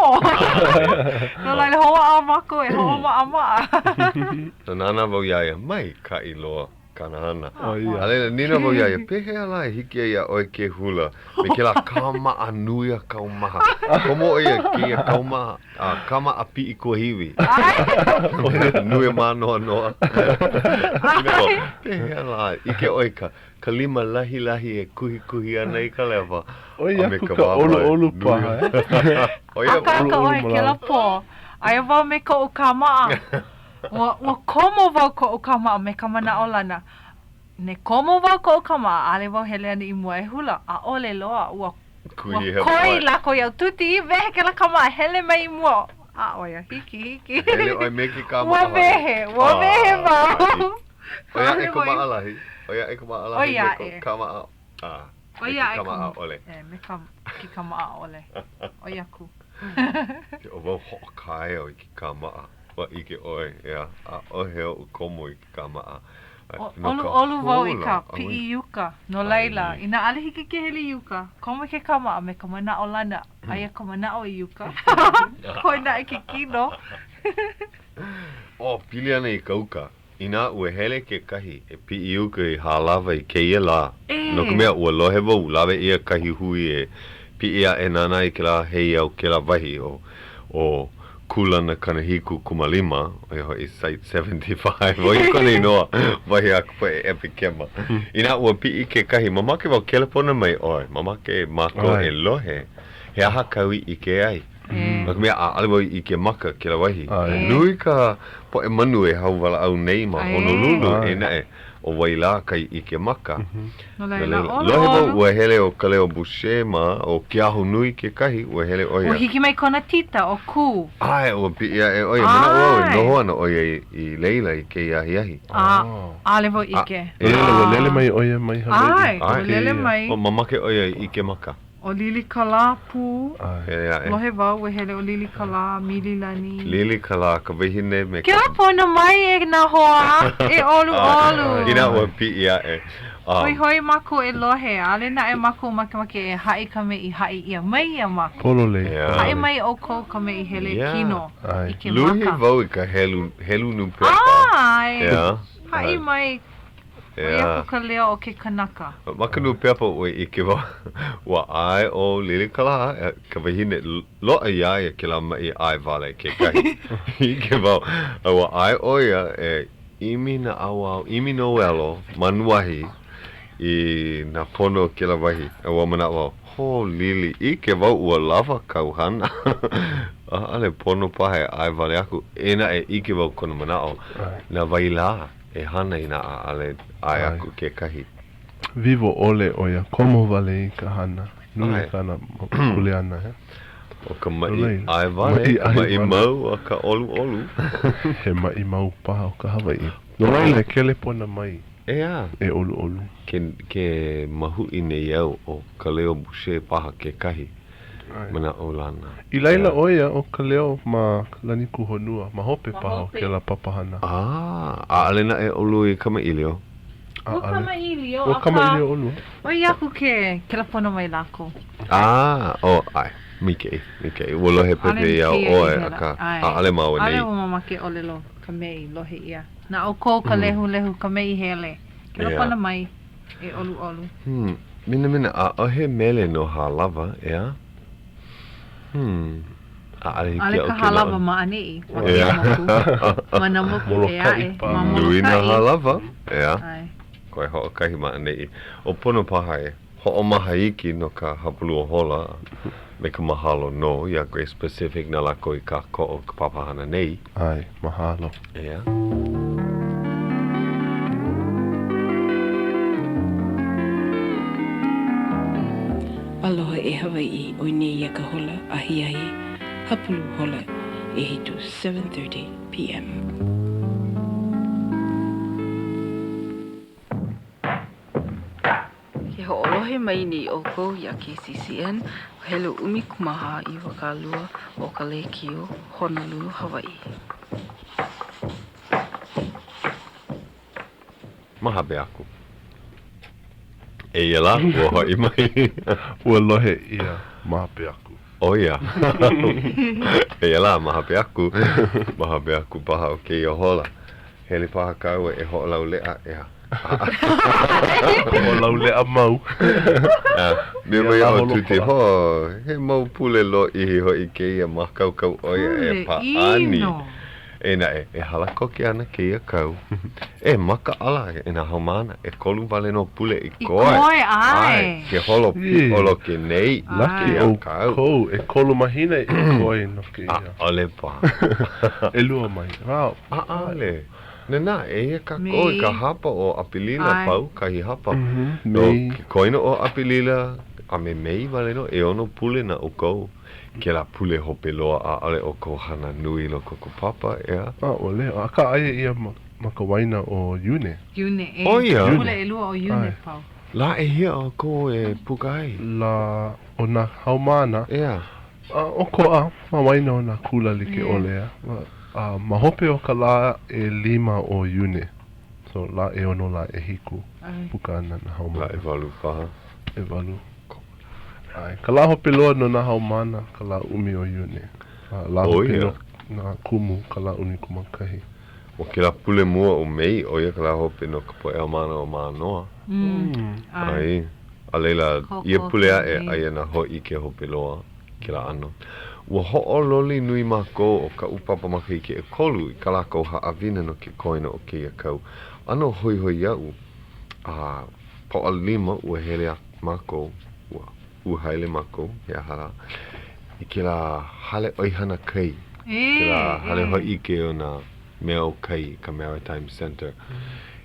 No laila, hoʻāʻo mākou e hoʻomaʻamaʻa. So nānā wau iā ia, maikaʻi loa. Kāna hana. ʻO ia. A laila, nīnau wau iā ia, pehea lā e hiki ai iā ʻoe ke hula me kēlā kāmaʻa nui a kaumaha? Komo ʻo ia i kēia kaumaha, a kāmaʻa piʻi kuahiwi. Nui a mānoanoa. Nīnau wau, pehea lā, ʻike ʻoe i ka, ka lima lahilahi e kuhikuhi ana i ka lewa. ʻO ia aku ka ʻoluʻolu paha, eh? ʻO ia. Akāka ʻoe kēlā pō, aia wau me koʻu kāmaʻa. Ua, ua komo wau koʻu kāmaʻa me ka manaʻolana, ne komo wau koʻu kāmaʻa, ʻaʻole wau hele ana i mua e hula, ʻaʻole loa, ua, ua koi lākou iaʻu, Tuti, i wehe kēlā kāmaʻa, hele mai i mua. ʻAʻole ia hiki, hiki. Hele ʻoe me ke kāmaʻa Ua wehe, ua wehe wau. ʻOi aʻe ka maʻalahi. ʻOi aʻe ka maʻalahi me ko kāmaʻa. ʻOi aʻe ka ʻole. Me ka ke kāmaʻa ʻole. ʻOi aku. ʻO wau hoʻokae au i ke kāmaʻa. Ua ʻike ʻoe, ʻeā, ʻaʻohe oʻu komo i ke kāmaʻa. ʻOluʻolu wau i ka piʻi i uka, no laila, inā ʻaʻole hiki ke hele i uka, komo i ke kāmaʻa me ka manaʻolana, aia ka manaʻo i uka. Koe naʻe ke kino. ʻO, pili ana i ka uka. Inā ua hele kekahi e piʻi i uka i Hālawa i kēia lā, no ka mea, ua lohe wau, lawe ʻia kahi hui e piʻi aʻe nānā i kēlā heiau, kēlā wahi ʻo, ʻo Kūlana 75, ʻo ia hoʻi Site 75, ʻo ia kona inoa, wahi a ka poʻe ʻepekema. Inā ua piʻi kekahi, mamake wau kelepona mai ʻoe, mamake mākou e lohe, he aha kāu i ʻike ai? No ka mea, ʻaʻole wau i ʻike maka kēlā wahi. Nui ka poʻe manu e hauwalaʻau nei ma Honolulu, eia naʻe, ʻo wai lā ka i ʻike maka. No laila, lohe wau ua hele ʻo Kaleo Boucher mā, ʻo Keahonui kekahi, ua hele ʻo ia. Ua hiki mai kona tita, ʻo Kū. ʻAe, ua piʻi aʻe ʻo ia. Manaʻo au e noho ana ʻo ia i laila i kēia ahiahi. A, ʻaʻole wau ʻike. No laila, ua lele mai ʻo ia mai Hawaiʻi. ʻAe, ua lele mai. Mamake ʻo ia i ʻike maka. ʻO Lilikalā pū. Lohe wau ua hele ʻo Lilikalā, Mililani. Lilikalā, ka wahine me ka. Kelepona mai e nā hoa, e ʻoluʻolu. Inā ua piʻi aʻe. Hoihoi mākou e lohe, ʻaʻole naʻe mākou makemake e haʻi ka mea i haʻi ʻia mai iā mākou. Pololei. Haʻi mai ʻoukou ka mea i hele kino, ʻike maka. Luhi wau i ka helu, helu nūpepa. ʻAe. Haʻi mai. ʻOi aku ka leo o ke kanaka. Ma ka nūpepa ua ʻike wau, ua ʻae ʻo Lilikalā, ka wahine, loaʻa iā ia kēlā maʻi ʻae wale kekahi. ʻIke wau, a ua ʻae ʻo ia e ʻimi naʻauao, ʻimi noelo manuahi i nā pono o kēlā wahi. A ua manaʻo wau, hō Lili, ʻike wau ua lawa kāu hana. ʻAʻole pono paha e ʻae wale aku. Eia naʻe, ʻike wau kona manaʻo, na wai lā? E hana inā ʻaʻole ʻae aku kekahi. Wiwo ʻole ʻo ia, komo wale i ka hana. Nui kāna kuleana, he? ʻO ka maʻi ʻae wale, ka maʻi mau a ka ʻoluʻolu. He maʻi mau paha o ka Hawaiʻi. No laila, e kelepona mai. ʻEā. E ʻoluʻolu. Ke, ke mahuʻi nei au, ʻo Kaleo Boucher paha kekahi. Manaʻolana. I laila ʻo ia, ʻo Kaleo ma Lanikūhonua, ma hope paha o kēlā papahana. A, ʻaʻole naʻe ʻolua i kamaʻilio. Ua kamaʻilio, akā. Ua kamaʻilio ʻolua. ʻOi aku ke kelepona mai lākou. A, ʻo, ʻae, maikaʻi, maikaʻi. Ua lohe pepeiao ʻoe, akā, ʻaʻole māua nei. ʻAʻole ua mamake ʻōlelo ka mea i lohe ʻia. Na ʻoukou ka lehulehu ka mea i hele. Kelepona mai. E ʻoluʻolu. Hmm, minamina, ʻaʻohe mele no Hālawa, ʻeā? Hmm, ʻaʻole hiki ʻAʻole iaʻu ka ke Hālawa ma ʻaneʻi, ma kēia moku, ma nā moku ʻē aʻe, ma Molokaʻi. Nui nā Hālawa, ʻeā? ʻAe. Koe hoʻokahi ma ʻaneʻi. ʻO pono paha e hoʻomaha iki no ka hapalua hola me ka mahalo nō iā Grace Pacific na lākou i kākoʻo ka papahana nei. ʻAe, mahalo. ʻEā. Aloha e Hawaiʻi, ʻoi nei ia ka hola ahiahi hapulu hola ʻehitu, 7:30 PM. Ke hoʻolohe mai nei ʻoukou iā KCCN, helu 14 20 o ka lēkiō Honolulu, Hawaiʻi. Mahape aku. Eia lā, ua hoʻi mai. Ua lohe ʻia, mahape aku. ʻO ia. Eia lā, mahape aku. Mahape aku paha o kēia hola. Hele paha kāua e hoʻolauleʻa, ʻeā. Hoʻolauleʻa mau. Mea mai ʻo Tuti, Hō, he mau pule lōʻihi hoʻi kēia mākaukau ʻo ia e pāʻani. Eia naʻe, e hala koke ana kēia kau. E makaʻala e nā haumāna, ʻekolu wale nō pule i koe. I koe, ʻae. Ke holo piʻoloke nei Laki ʻoukou, ʻekolu mahina i koe no kēia. ʻAʻole paha. ʻElua mahina. Wow. ʻAʻole. Nānā, eia kākou i ka hapa o ʻApelila, pau kahi hapa. No ke koina o ʻApelila. a me Mei wale nō, ʻeono pule na ʻoukou. Kēlā pule hope loa, ʻaʻole ʻoukou hana nui i loko o ka papa, ʻeā? ʻAʻole, akā aia ia ma ka waena o Iune. Iune, e. ʻO ia? Pule ʻelua o Iune pau. Lā ʻehia ʻoukou e puka ai? Lā o nā haumāna. ʻEā. A ʻokoʻa ma waena o nā kula like ʻole, a ma hope o ka lā ʻelima o Iune. So, lā ʻeono, lā ʻehiku, puka ana nā haumāna. Lā ʻewalu paha. ʻEwalu. ʻAe. Ka lā hope loa no nā haumāna, ka lā ʻumi o Iune. A lā hope no nā kumu, ka lā ʻumikūmākahi. ʻO kēlā pule mua o Mei, ʻo ia ka lā hope no ka poʻe haumāna o Mānoa. ʻAe. A laila, ia pule aʻe, aia nā hōʻike hope loa. Kēlā ʻano. Ua hoʻololi nui mākou o kaʻu papa makahiki ʻekolu i kā lākou haʻawina no ke koena o kēia kau. ʻAno hoihoi iaʻu, a Pōʻalima ua hele mākou, ua uhaele mākou, he aha lā, i kēlā hale ʻoihana kai, kēlā hale hōʻike o nā mea o kai, ka Maritime Center.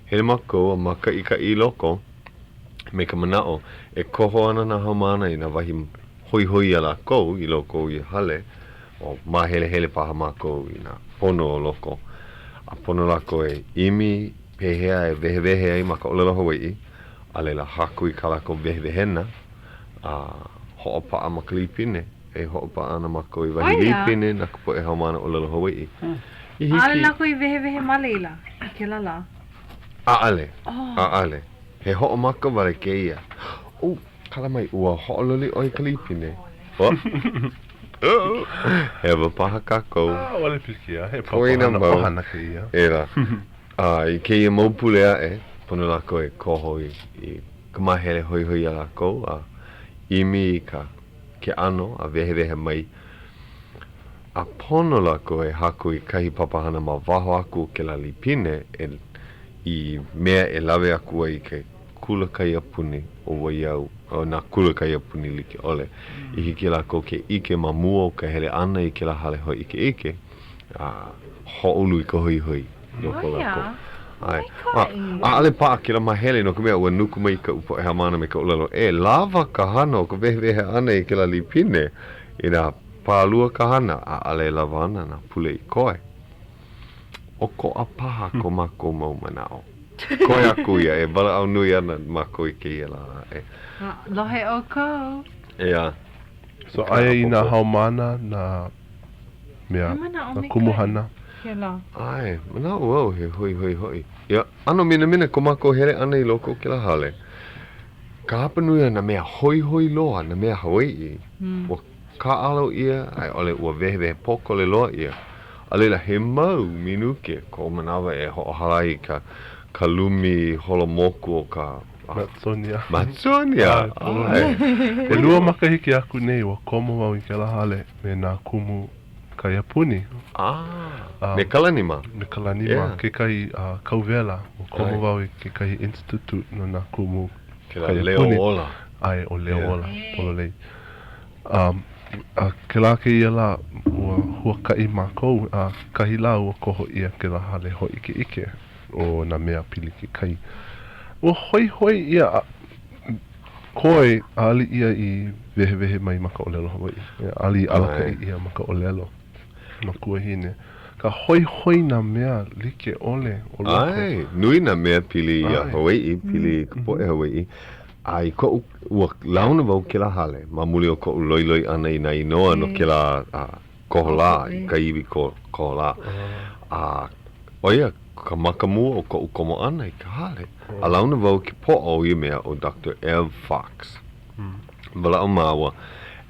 Hele mākou a mākaʻikaʻi i loko me ka manaʻo e koho ana nā haumāna i nā wahi hoihoi iā lākou i loko o ia hale, o māhelehele paha mākou i nā pono o loko, a pono lākou e ʻimi pehea e wehewehe ai ma ka ʻōlelo Hawaiʻi, a laila haku i kā lākou wehewehena a hoʻopaʻa ma ka līpine. E hoʻopaʻa ana mākou i wahi līpine na ka poʻe haumāna ʻōlelo Hawaiʻi. I hiki. ʻAʻole lākou i wehewehe ma laila i kēlā lā? ʻAʻole. ʻAʻole. He hoʻomaka wale kēia. Oh! Kala mai, ua hoʻololi ʻoe i ka līpine. Hewa paha kākou. ʻAʻole pilikia, he papahana ʻohana kēia. ʻEā. A i kēia mau pule aʻe, pono lākou e koho i ka māhele hoihoi iā lākou a ʻimi i ka ke ʻano a wehewehe mai. A pono lākou e haku i kahi papahana ma waho aku o kēlā līpine e i mea e lawe aku ai i ke kula kaiapuni o Waiau, o nā kula kaiapuni like ʻole, i hiki iā lākou ke ʻike ma mua o ka hele ʻana i kēlā hale hōʻikeʻike, a hoʻoulu i ka hoihoi no ko lākou. ʻAe. A, ʻaʻole paʻa kēlā māhele no ka mea, ua nuku mai kaʻu poʻe haumāna me ka ʻōlelo, E lawa ka hana o ka wehewehe ʻana i kēlā līpine, inā pālua ka hana, ʻaʻole e lawa ana nā pule i koe. ʻOkoʻa paha ko mākou mau manaʻo. Koe aku ia, e walaʻau nui ana mākou i kēia lā aʻe. Lohe ʻoukou. ʻEā. So aia i nā haumāna nā mea, nā kumuhana. Kēlā. ʻAe, manaʻo au he hoihoi hoʻi. Ia ʻano minamina ko mākou hele ʻana i loko o kēlā hale. Ka hapanui o nā mea hoihoi loa, nā mea Hawaiʻi, ua kāʻalo ʻia a i ʻole ua wehewehe pōkole loa ʻia. A laila, he mau minuke koʻu manawa e hoʻohala ai i ka ka lumi holo moku o ka Matsonia. Matsonia, ʻae. ʻElua makahiki aku nei, ua komo wau i kēlā hale me nā kumu kaiapuni. Ah, me Kalani mā. Me Kalani mā, kekahi kauwela. Ua komo wau i kekahi institute no nā kumu kaiapuni. Kēlā Leo Ola. ʻAe, ʻo Leo Ola, pololei. A kēlā kēia lā, ua huakaʻi mākou, a kahi lā ua koho ʻia kēlā hale hōʻikeʻike o nā mea pili ke kai. Ua hoihoi ia a koe ʻaʻole ia i wehewehe mai ma ka ʻōlelo Hawaiʻi. ʻAʻole i alakaʻi ʻia ma ka ʻōlelo makuahine. Ka hoihoi nā mea like ʻole o loko. ʻAe, nui nā mea pili iā Hawaiʻi, pili i ka poʻe Hawaiʻi. A i koʻu, ua launa wau kēlā hale ma muli o koʻu loiloi ʻana i nā inoa no kēlā koholā, i ka iwi koholā. A ʻo ia ka maka mua o koʻu komo ʻana i ka hale. A launa wau ke poʻo o ia mea ʻo Doctor Ev Fox. Walaʻau māua,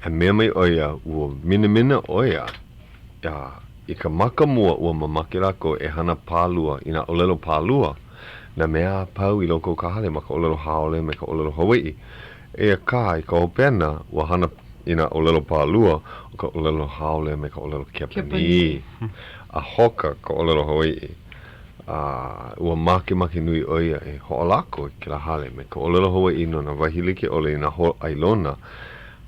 a mea mai ʻo ia, ua minamina ʻo ia, a i ka maka mua ua mamake lākou e hana pālua i nā ʻōlelo pālua, nā mea a pau i loko o ka hale ma ka ʻōlelo haole me ka ʻōlelo Hawaiʻi. Eia kā, i ka hopena, ua hana i nā ʻōlelo pālua, ʻo ka ʻōlelo haole me ka ʻōlelo Kepanī. A hoka ka ʻōlelo Hawaiʻi. A ua makemake nui ʻo ia e hoʻolako i kēlā hale me ka ʻōlelo Hawaiʻi no nā wahi like ʻole i nā hōʻailona.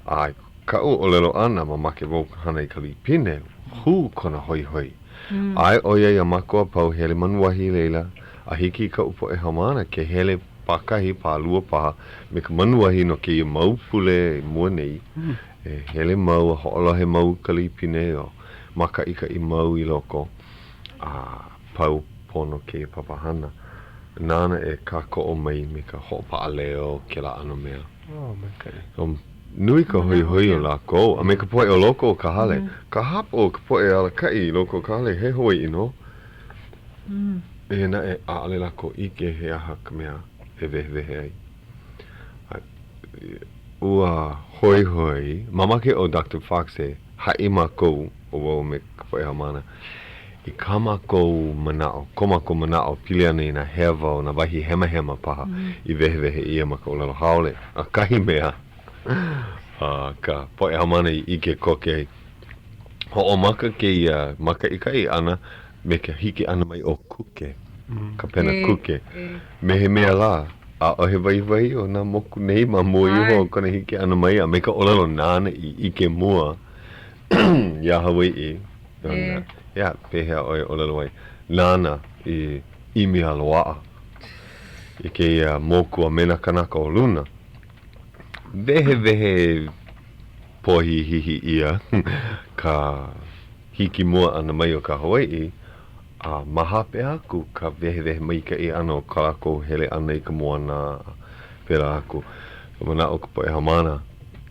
A i kaʻu ʻōlelo ʻana, mamake wau hana i ka līpine, hū kona hoihoi. ʻAe ʻo ia iā mākou a pau hele manuahi i laila, a hiki i kaʻu poʻe haumāna ke hele. Pākahi, pālua paha, me ka manuahi no kēia mau pule i mua nei, e hele mau a hoʻolohe mau i ka lipine o mākaʻikaʻi mau i loko a pau pono kēia papahana nāna e kākoʻo mai me ka hoʻopaʻa leo kēlā ʻano mea. Oh, maikaʻi. So, nui ka hoihoi o lākou a me ka poʻe o loko o ka hale. Ka hapa o ka poʻe alakaʻi i loko o ka hale, he Hawaiʻi nō. Eia naʻe, ʻaʻole lākou ʻike he aha ka mea e wehewehe ai. A ua hoihoi, mamake ʻo Doctor Fox e haʻi mākou, ʻo wau me ka poʻe haumāna, i kā mākou manaʻo, ko mākou manaʻo pili ana i nā hewa o nā wahi hemahema paha i wehewehe ʻia ma ka ʻōlelo haole. A kahi mea a ka poʻe haumāna i ʻike koke ai, hoʻomaka kēia mākaʻikaʻi ʻana me ka hiki ʻana mai o Kuke, Kāpena Kuke, me he mea lā, ʻaʻohe waiwai o nā moku nei ma mua iho o kona hiki ʻana mai a me ka ʻōlelo nāna i ʻike mua iā Hawaiʻi, ʻeā, pehea ʻoe ʻōlelo ai, nāna i ʻimi a loaʻa i kēia moku a me nā kānaka o luna. Wehewehe pōhihihi ʻia ka hiki mua ʻana mai o ka Hawaiʻi, a ma hope aku ka wehewehe maikaʻi ʻana o kā lākou hele ʻana i ka moana a pēlā aku. Manaʻo ka poʻe haumāna,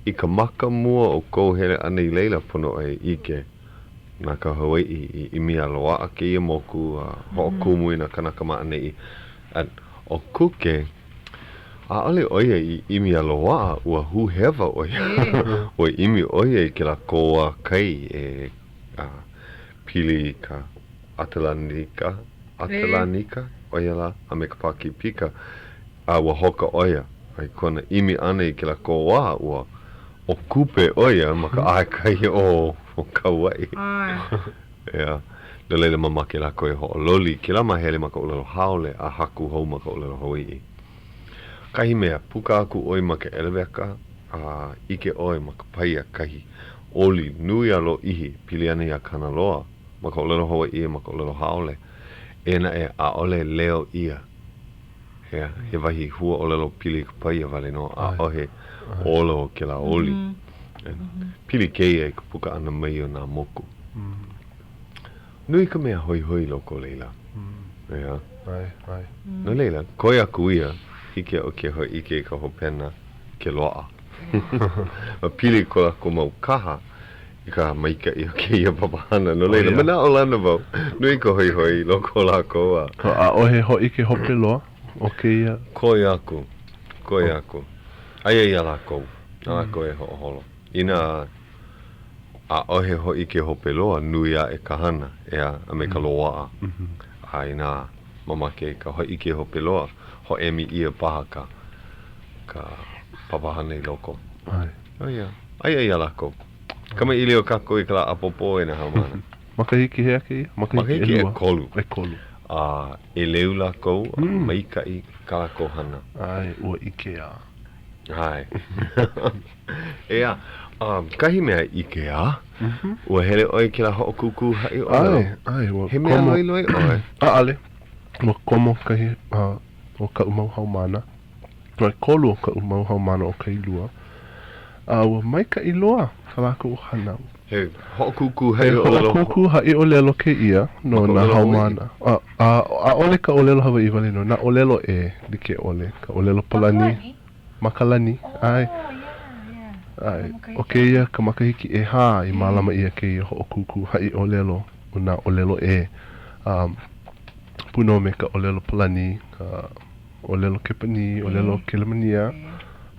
i ka maka mua o kou hele ʻana i laila, pono ʻoe e ʻike na ka Hawaiʻi i ʻimi a loaʻa kēia moku a hoʻokumu i nā kānaka ma ʻaneʻi. A ʻo Kuke, ʻaʻole ʻo ia i ʻimi a loaʻa, ua hūhewa ʻo ia. Ua ʻimi ʻo ia i kēlā kōā kai e pili i ka ʻAtalanika, ʻAtalanika, ʻo ia lā, a me ka Pākīpika, a ua hoka ʻo ia. A i kona ʻimi ʻana i kēlā kōā, ua ʻōkupe ʻo ia ma ka ʻaekai o Kauaʻi. ʻEā. No laila, mamake lākou e hoʻololi i kēlā māhele ma ka ʻōlelo haole a haku hou ma ka ʻōlelo Hawaiʻi. Kahi mea, puka aku ʻoe ma ka ʻeleweka a ʻike ʻoe ma ka paia kahi oli nui a lōʻihi pili ana iā Kanaloa ma ka ʻōlelo Hawaiʻi a ma ka ʻōlelo haole. Eia naʻe, ʻaʻole leo ʻia. ʻEā, he wahi hua ʻōlelo pili i ka paia wale nō, ʻaʻohe ola o kēlā oli. Pili kēia i ka puka ʻana mai o nā moku. Nui ka mea hoihoi i loko o laila. ʻEā. No laila, koe aku ia, hiki iaʻu ke hōʻike i ka hopena ke loaʻa. A pili ko lākou mau kaha i ka maikaʻi o kēia papahana. No laila, manaʻolana wau, nui ka hoihoi i loko o lākou a. ʻAʻohe hōʻike hope loa o kēia. Koe aku, koe aku. Aia iā lākou, na lākou e hoʻoholo. Inā ʻaʻohe hōʻike hope loa, nui aʻe ka hana, ʻeā, a me ka loaʻa. A inā mamake ka hōʻike hope loa, hoʻēmi ʻia paha ka, ka papahana i loko. ʻAe. ʻO ia. Aia iā lākou. Kamaʻilio kākou i ka lā ʻapōpō e nā haumāna. Makahiki hea kēia? Makahiki ʻekolu. ʻEkolu. A ʻeleu lākou, a maikaʻi kā lākou hana. ʻAe, ua ʻikea. ʻAe. ʻEā, kahi mea ʻikea, ua hele ʻoe i kēlā hoʻokūkū haʻi ʻōlelo. ʻAe, ʻae, ua komo. He mea loiloi ʻoe? ʻAʻole. Ua komo kahi o kaʻu mau haumāna. ʻEkolu o kaʻu mau haumāna o Kailua, a ua maikaʻi loa kā lākou hana. He hoʻokūkū haʻiʻōlelo. He hoʻokūkū haʻiʻōlelo kēia no nā haumāna. A, a, ʻaʻole ka ʻōlelo Hawaiʻi wale nō, nā ʻōlelo ʻē like ʻole, ka ʻōlelo Palani, Makalani, ʻae. ʻAe, ʻo kēia ka makahiki ʻehā i mālama ʻia kēia hoʻokūkū haʻiʻōlelo o nā ʻōlelo ʻē, a pū nō me ka ʻōlelo Palani, ka. ʻōlelo Kepanī, ʻōlelo Kelemania,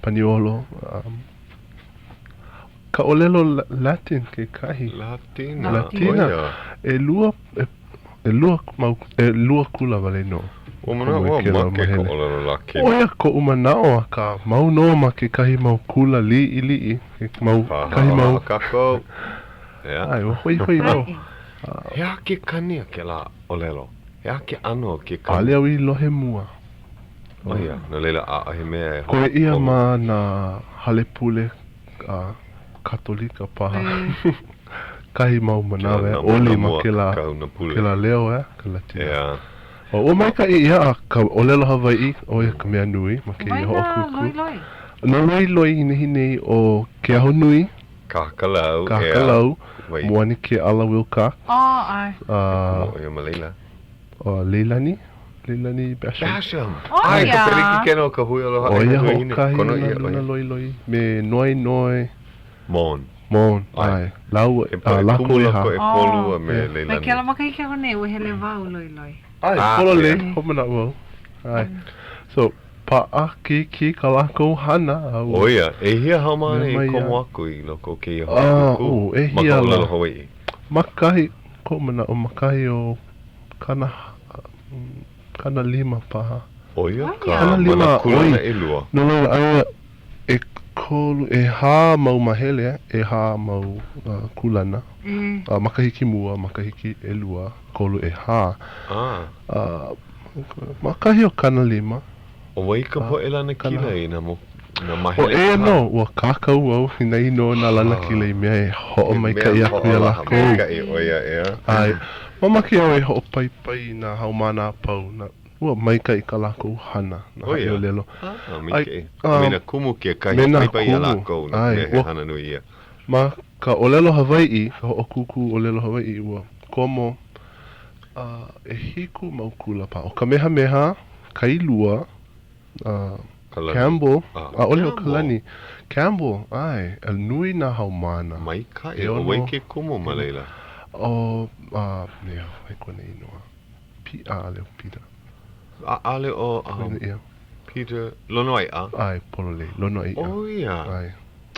Paniolo, ka ʻōlelo Latin kekahi. Latina. Latina. ʻElua, ʻelua mau, ʻelua kula wale nō. Ua manaʻo au make ka ʻōlelo Latina. ʻO ia koʻu manaʻo, akā mau nō ma kekahi mau kula liʻiliʻi, mau, kahi mau. Paha kākou. ʻAe, ua hoihoi nō. He aha ke kani a kēlā ʻōlelo? He aha ke ʻano o ke kani? ʻAʻole au i lohe mua. ʻO ia, no laila, ʻaʻohe mea e Koe ʻia ma nā hale pule Katolika paha. Kahi mau manawa e oli ma kēlā, kēlā leo, ʻeā, ka Latina. ʻEā. Oh, ua maikaʻi ia a ka ʻōlelo Hawaiʻi, ʻo ia ka mea nui ma kēia hoʻokūkū. Loiloi. No Loiloi i nehinei ʻo Keahonui. Kahakalau, ʻeā. Kahakalau, Moani Keʻala Wilcox. Oh, ʻae. A. Kumu ʻo ia ma laila. ʻO Leilani, Leilani Basham. Basham! ʻO ʻAe, ia. ka pelekikena o ka Hui Aloha ʻO ʻAina ia Luahine. hoʻokahi Kono o nā ʻia ʻo luna ia. loiloi me Noenoe. Moon. Moon, ʻAe. ʻae. Lāua, He a poʻe lākou kumu ʻehā. lākou ʻekolu a me Yeah. Mai Leilani. kēlā makahiki aku nei, ua hele wau loiloi. ʻAe, Ah, pololei, yeah. hoʻomanaʻo au. ʻAe. So, paʻakikī kā lākou hana a ua. ʻO ia, ʻehia haumāna Mea i mai komo ia. aku i loko o kēia Ah, hoʻokūkū oh, ma ʻehia ka lā? ʻōlelo Hawaiʻi? Ma kahi, koʻu manaʻo, ma kahi o kana, 50 paha. ʻO ia ka 50 ma nā a kūlana ʻoi. ʻelua. No laila, aia ʻekolu, ʻehā mau mahele, ʻehā mau kūlana. A makahiki mua, makahiki ʻelua, ʻekolu, ʻehā. Ah. A ma kahi o 50. ʻO wai ka poʻe lanakila i nā mo, nā O mahele eia ʻehā? nō, ua kākau au i nā inoa o nā lanakila i mea e hoʻomaikaʻi aku iā lākou. Maikaʻi ʻo ia, ʻeā. ʻAe, mamake au e hoʻopaipai i nā haumāna a pau, na, ua maikaʻi kā lākou hana, nā ʻO ia. haʻiʻōlelo. Ah, ʻAe, maikaʻi. A me nā kumu kekahi, me nā paipai iā kumu, lākou, no ka ʻae, mea he ua, hana nui ia. ma ka ʻōlelo Hawaiʻi, ka hoʻokūkū ʻōlelo Hawaiʻi, ua komo a ʻehiku mau kula paha. ʻO Kamehameha, Kailua, a Kalani. Campbell, Ah, ʻaʻole ʻo Campbell. Kalani. Campbell, ʻae, a nui nā haumāna. Maikaʻi, ʻo wai ke kumu ma laila? ʻO, a, mea, wai kona inoa? P, ʻaʻole ʻo Peter. ʻAʻole ʻo, um, Ia. Peter Lonoaiʻa. ʻAe, pololei, Lonoaiʻa. ʻO ia. ʻAe.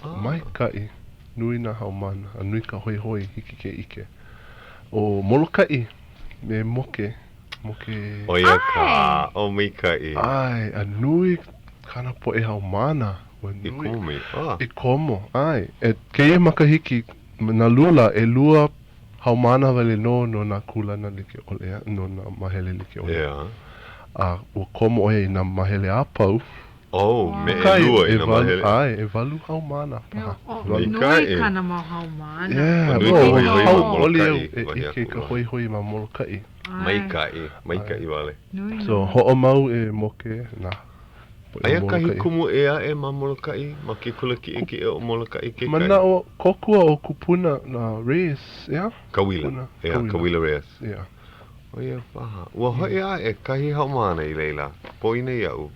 Ah. Maikaʻi, nui nā haumāna, a nui ka hoihoi, hiki ke ʻike. ʻO Molokaʻi me Moke, Moke. ʻO ia ka, ʻo maikaʻi. ʻAe, a nui kāna poʻe haumāna, ua I nui. komo mai, ah. I komo, ʻae. E kēia makahiki, nā lula, ʻelua haumāna wale nō no nā kūlana like ʻole, no nā mahele like ʻole. Yeah. A ua komo ʻo ia i nā mahele a pau. Oh, me ʻelua i nā mahele. ʻAe, ʻewalu haumāna paha. ʻEwalu. Nui kāna mau haumāna. Yeah, Nui ka ua hoihoi ma hauʻoli au Molokaʻi, e wahi ʻike i aku ka la. hoihoi ma Molokaʻi. Maikaʻi, maikaʻi wale. Nui So, hoʻomau e Moke nā poʻe o Aia kahi Molokaʻi. kumu ʻē aʻe ma Molokaʻi, ma ke kula kiʻekiʻe o Molokaʻi kekahi? Manaʻo, kōkua ʻo Kupuna na Reyes, ʻeā? Kawila, Kupuna, ʻeā, Kawila. Kawila Reyes. Yeah. ʻO ia paha. Ua hoʻi aʻe kahi haumāna i laila, poina iaʻu,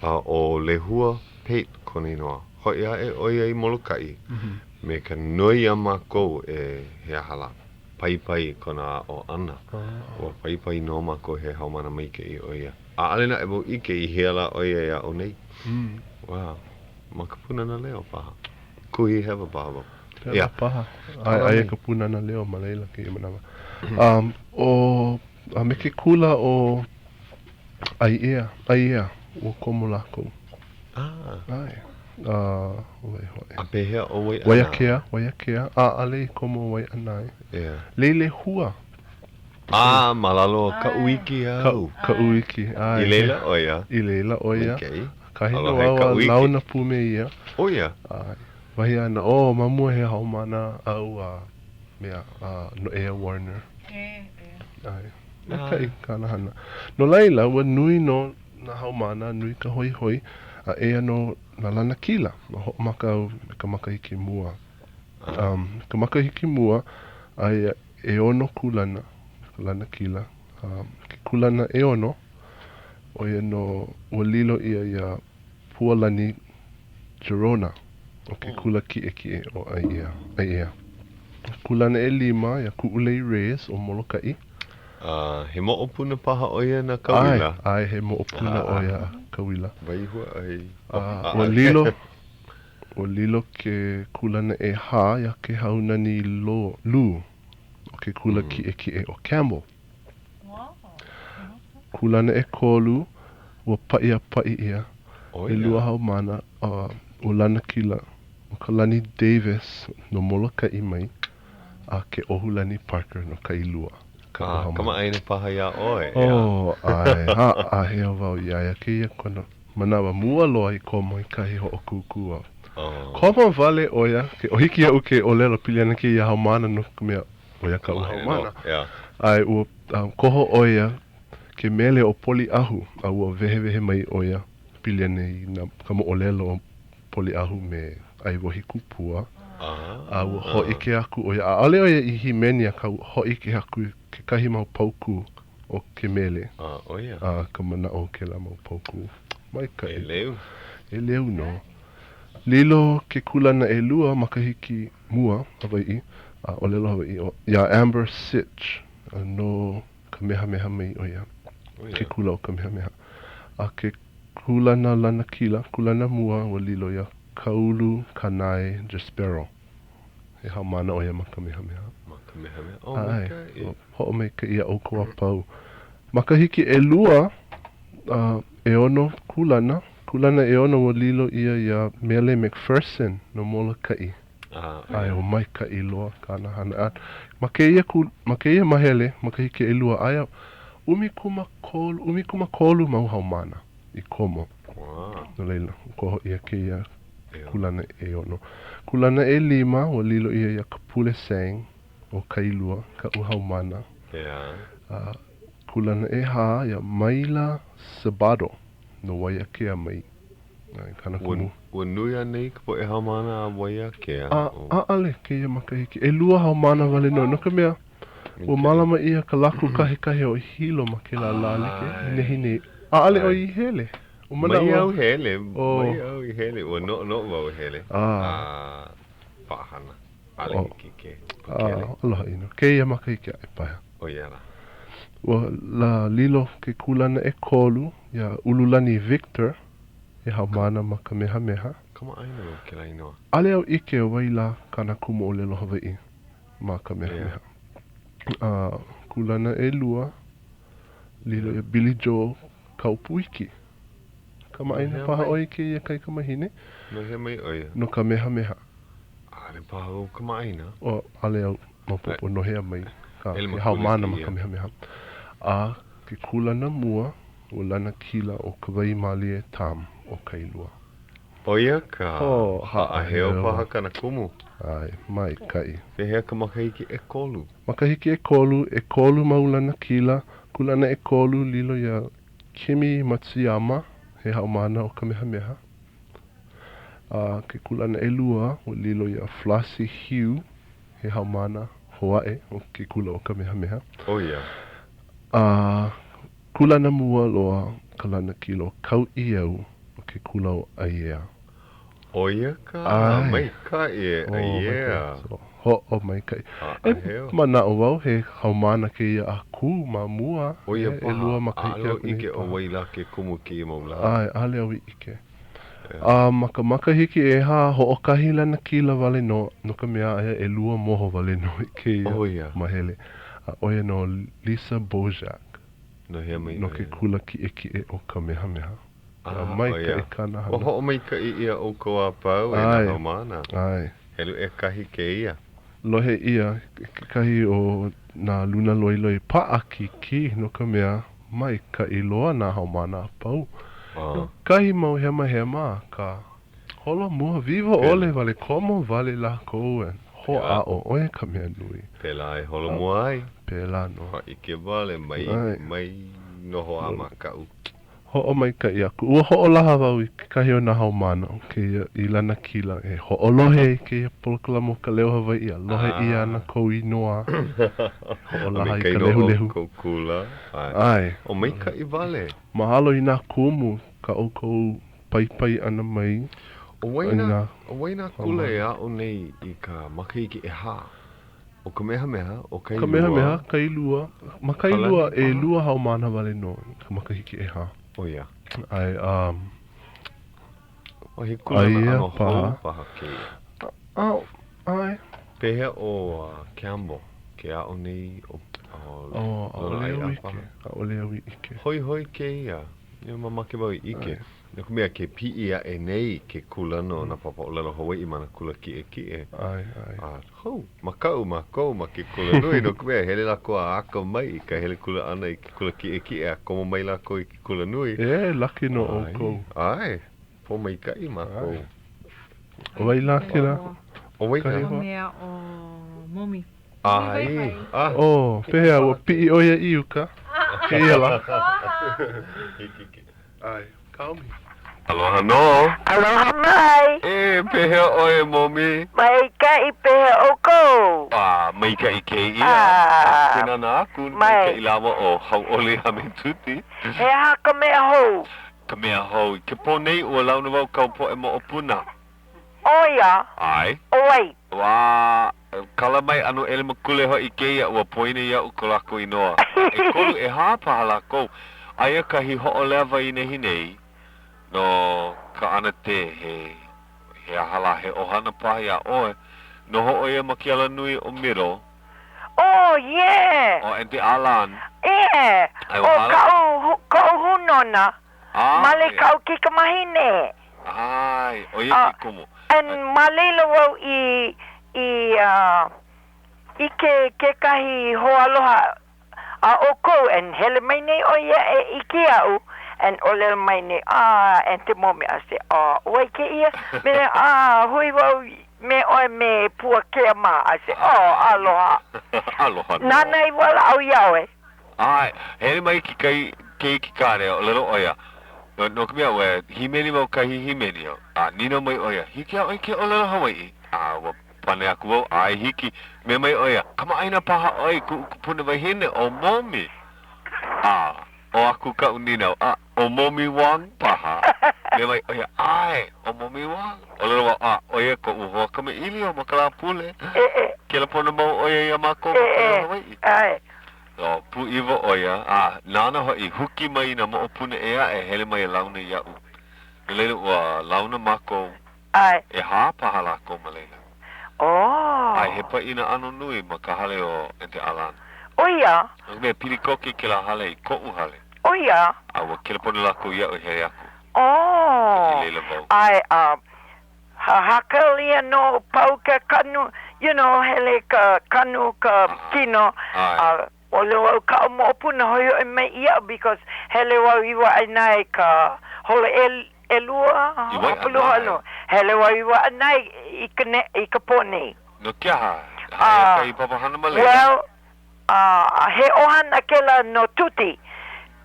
a ʻo Lehua Pate kona inoa. Hoʻi aʻe ʻo ia i Molokaʻi me ka noi iā mākou e he aha lā, paipai i kona aʻo ʻana. Ua paipai nō mākou he haumāna maikaʻi ʻo ia. ʻAʻole naʻe wau ʻike i hea lā ʻo ia e aʻo nei. Wow. Ma ka Pūnana Leo paha. Kuhi hewa paha wau. Pēlā paha. ʻAe, aia ka Pūnana Leo ma laila kēia manawa. Um, ʻo, a me ke kula ʻo ʻAiʻea, ʻAiea, ua komo lākou. Ah. ʻAe. A, wai hoʻi. A pehea ʻo Waiʻanae? Waiakea, Waiakea. ʻAʻole i komo ʻo Waiʻanae. Yeah. Leilehua. Ah, ma lalo o Kaʻuiki au. Ka, Kaʻuiki, ʻae. I laila ʻo ia. I laila ʻo ia. Maikaʻi. ʻAkahi nō Aloha e au a Kaʻuiki. launa pū me ia. ʻO ia. ʻAe. Wahi āna, oh, ma mua he haumāna au a mea, a Noʻea Warner. E, e. ʻAe. Maikaʻi kāna hana. No laila, ua nui nō nā haumāna, nui ka hoihoi, a eia nō nā lanakila. Ua hoʻomaka au me ka makahiki mua. Um, ka makahiki mua, aia ʻeono kūlana, ka lanakila. Um, ke kūlana ʻeono, ʻo ia nō, ua lilo ia iā Pualani Gerona o ke kula kiʻekiʻe o ʻAiʻea. ʻAiʻea. Kūlana ʻelima iā Kuʻulei Reyes o Molokaʻi. A he moʻopuna paha ʻo ia na Kawila? ʻAe, ʻae, he moʻopuna ʻo ia a Kawila. Waihua ʻai. A ua lilo, ua lilo ke kūlana ʻehā iā Kēhaunani Lo, Lū o ke kula kiʻekiʻe o Campbell. Kūlana ʻekolu, ua paʻi a paʻi ʻia ʻelua haumāna a ua lanakila ʻo Kalani Davis no Molokaʻi mai a Keʻohulani Parker no Kailua. A kamaʻāina paha iā ʻoe, ʻeā? Oh, ʻae, haʻaheo wau iā ia kēia kona manawa mua loa i komo i kahi hoʻokūkū a komo wale ʻo ia, ke ʻo hiki iaʻu ke ʻōlelo pili ana kēia haumāna no ka mea, ʻo ia kaʻu haumāna. ʻAe, ua koho ʻo ia. ke mele ʻo Poliʻahu, a ua wehewehe mai ʻo ia pili ana i nā, ka moʻolelo o Poliʻahu me ʻAiwohi Kupua, a ua hōʻike aku ʻo ia, ʻaʻole ʻo ia i hīmeni akā ua hōʻike aku i kekahi mau paukū o ke mele, a ka manaʻo o kēlā mau paukū. Maikaʻi. ʻEleu. ʻEleu nō. Lilo ke kūlana ʻelua makahiki mua Hawaiʻi, a ʻōlelo Hawaiʻi, ʻo, iā Amber Sitch, no Kamehameha mai ʻo ia, ke kula o Kamehameha. A ke kūlana lanakila, kūlana mua, ua lilo iā Kaulu Kanae Jaspero. He haumāna ʻo ia ma Kamehameha. Ma Kamehameha. Oh, maikaʻi. ʻAe, hoʻomaikaʻi iā ʻoukou a pau. Makahiki ʻelua, a ʻeono kūlana, kūlana ʻeono ua lilo ia iā Mele McPherson no Molokaʻi. ʻAe, ua maikaʻi loa kāna hana. A ma kēia kū, ma kēia mahele, makahiki ʻelua, aia ʻumikūmākolu, ʻumikūmākolu mau haumāna i komo. No laila, koho ʻia kēia kūlana ʻeono. Kūlana ʻelima, ua lilo ia iā Kapule Sang o Kailua, kaʻu haumāna. A kūlana ʻehā, iā Maila Sabado no Waiākea mai. Kāna kumu. Ua nui anei ka poʻe haumāna a Waiākea? A, ʻaʻole kēia makahiki. ʻElua haumāna wale nō, no ka mea, ua mālama ʻia ka lako kahekahe o Hilo ma kēlā lā like i nehinei. ʻAʻole ʻoe i hele. Ua manaʻo Mai au hele, mai au i hele. Ua noʻonoʻo wau e hele. A paʻahana. ʻAʻole hiki ke pakele. Aloha ʻino. Kēia makahiki aʻe paha. ʻO ia lā. Ua la lilo ke kūlana ʻekolu iā Ululani Victor he haumāna ma Kamehameha. Kamaʻāina wau kēlā inoa. ʻAʻole au ʻike ʻo wai lā kāna kumu ʻōlelo Hawaiʻi ma Kamehameha. A kūlana ʻelua, lilo iā Billy Joe Kaupuiki. Kamaʻāina paha ʻoe i kēia kaikamahine? No hea mai ʻo ia? No Kamehameha. ʻAʻole paha wau kamaʻāina. ʻO, ʻaʻole au maopopo no hea mai ka he haumāna ma Kamehameha. A ke kūlana mua, ua lanakila ʻo Kawaimalie Tam o Kailua. ʻO ia ka haʻaheo paha kāna kumu. ʻAe, maikaʻi. Pehea ka makahiki ʻekolu? Makahiki ʻekolu, ʻekolu mau lanakila, kūlana ʻekolu lilo iā Kimi Matsuyama, he haumāna o Kamehameha. A ke kūlana ʻelua, ua lilo iā Flossie Hugh, he haumāna hoaʻe o ke kula o Kamehameha. ʻO ia. A kūlana mua loa ka lanakila ʻo Kauʻiau o ke kula o ʻAiea. ʻO ia ka maikaʻi e ʻAiea. So, hoʻomaikaʻi. E manaʻo wau he haumāna kēia a kū ma mua. ʻO ia paha, ʻaʻole au ʻike ʻo wai lā ke kumu i kēia mau lā. ʻAe, ʻaʻole au i ʻike. A ma ka makahiki ʻehā, hoʻokahi lanakila wale nō, no ka mea, aia ʻelua moho wale nō i kēia mahele, a ʻo ia nō Lisa Bojak no ke kula kiʻekiʻe ʻo Kamehameha. A maikaʻi kāna hana. Ua hoʻomaikaʻi ʻia ʻoukou a pau e nā haumāna. Helu ʻekahi kēia. Lohe ʻia kekahi o nā luna loiloi paʻakikī no ka mea, Maikaʻi loa nā haumāna a pau. No kahi mau hemahema akā holo mua wiwo ʻole wale komo wale lākou e hoʻāʻo ʻo ia ka mea nui. Pēlā e holo mua ai. Pēlā nō. Hōʻike wale mai, mai noho a makaʻu. Hoʻomaikaʻi aku. Ua hoʻolaha wau i kekahi o nā haumāna o kēia i lanakila e hoʻolohe i kēia polokalamu o Ka Leo Hawaiʻi a lohe ʻia ana kou inoa e hoʻolaha i ka lehulehu. kou kula. ʻAe. O maikaʻi wale. Mahalo i nā kumu kā ʻoukou paipai ʻana mai ʻO wai nā, ʻo wai nā kula e aʻo nei i ka makahiki ʻehā? ʻO Kamehameha, ʻo Kailua. Kamehameha, Kailua. Ma Kailua, ʻelua haumāna wale nō i ka makahiki ʻehā. ʻO ia. ʻAe, um. ʻO he kūlana ʻano hou paha kēia. ʻAe, ʻae. Pehea ʻo Campbell ke aʻo nei ʻo ʻAʻole au ʻike, ʻaʻole au i ʻike. Hoihoi kēia, mamake wau i ʻike. No ka mea, ke piʻi aʻe nei ke kūlana o nā papa ʻōlelo Hawaiʻi ma nā kula kiʻekiʻe. ʻAe, ʻae. A hou, makaʻu mākou ma ke kula nui, no ka mea, hele lākou a akamai i ka hele kula ʻana i ke kula kiʻekiʻe a komo mai lākou i ke kula nui. E, laki nō ʻoukou. ʻAe, pōmaikaʻi mākou. ʻO wai lā kēlā? ʻO wai lā? ʻO mea ʻo Momi. ʻAe, a. ʻO, pehea, ua piʻi ʻo ia i uka? Kēia lā. Aloha. Hiki ke. ʻAe, kaomi. Aloha nō. Aloha mai. E, pehea ʻoe, Momi? Maikaʻi, pehea ʻoukou? A, maikaʻi kēia. A, Ke nānā aku, mai. maikaʻi lāua ʻo Hauʻoli a me Tuti. He aha ka mea hou? Ka mea hou. I ke pō nei, ua launa wau kāu poʻe moʻopuna. ʻO ia? ʻAe. ʻO wai? Ua kala mai ʻano ʻelemakule hoʻi kēia, ua poina iaʻu ko lākou inoa. ʻEkolu, ʻehā paha lākou. Aia kahi hoʻolewa i nehinei no ka ʻAnatē, he, he aha lā, he ʻohana paha iā ʻoe. Noho ʻo ia ma ke alanui ʻo Middle. Oh, yeah! ʻO Aunty Alan. Yeah! Ai, ʻO ua hala. kaʻu, koʻu hūnōna. Ah, Male kaʻu kaikamahine. ʻAe, ʻo ia ke kumu. And ma laila wau i, i, ʻike kekahi hoaaloha a ʻoukou and hele mai nei ʻo ia e ʻike iaʻu and ʻōlelo mai nei, ah, Aunty Momi, I said, oh, ʻo wai kēia? Me, ah, hui wau me ʻoe me Puakea mā. I said, oh, aloha. Aloha nō. Nāna i walaʻau iā ʻoe. ʻAe, hele mai ke keiki kāne, ʻōlelo ʻo ia, no, no ka mea, ua hīmeni wau kahi hīmeni, a nīnau mai ʻo ia, hiki iā ʻoe ke ʻōlelo Hawaiʻi? A ua pane aku wau, ʻae, hiki. Mea mai ʻo ia, kamaʻāina paha ʻoe i kuʻu kupuna wahine, ʻo Momi. A, ʻo aku kaʻu nīnau, a, ʻo Momi Wong paha? Mea mai ʻo ia, ʻae, ʻo Momi Wong. ʻŌlelo wau, a, ʻo ia koʻu hoa kamaʻilio ma ka Lāpule. Kelepona mau ʻo ia iā mākou ma ka leo Hawaiʻi. ʻAe. No, pūʻiwa ʻo ia, a nāna hoʻi i huki mai i nā moʻopuna ʻē aʻe e hele mai e launa iaʻu. No laila, ua launa mākou, ʻAe. ʻehā paha lākou ma laila. Oh. A he pāʻina ʻano nui ma ka hale o Aunty Alan. ʻO ia. No ka mea, pili koke kēlā hale i koʻu hale. ʻO ia. A ua kelepona lākou iaʻu e hele aku. Oh. I laila wau. ʻAe, a Hakalia nō pau ke kanu, you know, hele ka kanu ka kino, a ʻōlelo au kaʻu moʻopuna hoihoi mai iaʻu because hele wau i Waiʻanae ka hola ʻelua, hapalua nō, hele wau i Waiʻanae i ka ne, i ka pō nei. No ke aha? Aia kahi papahana ma laila? Well, he ʻohana kēlā no Tuti.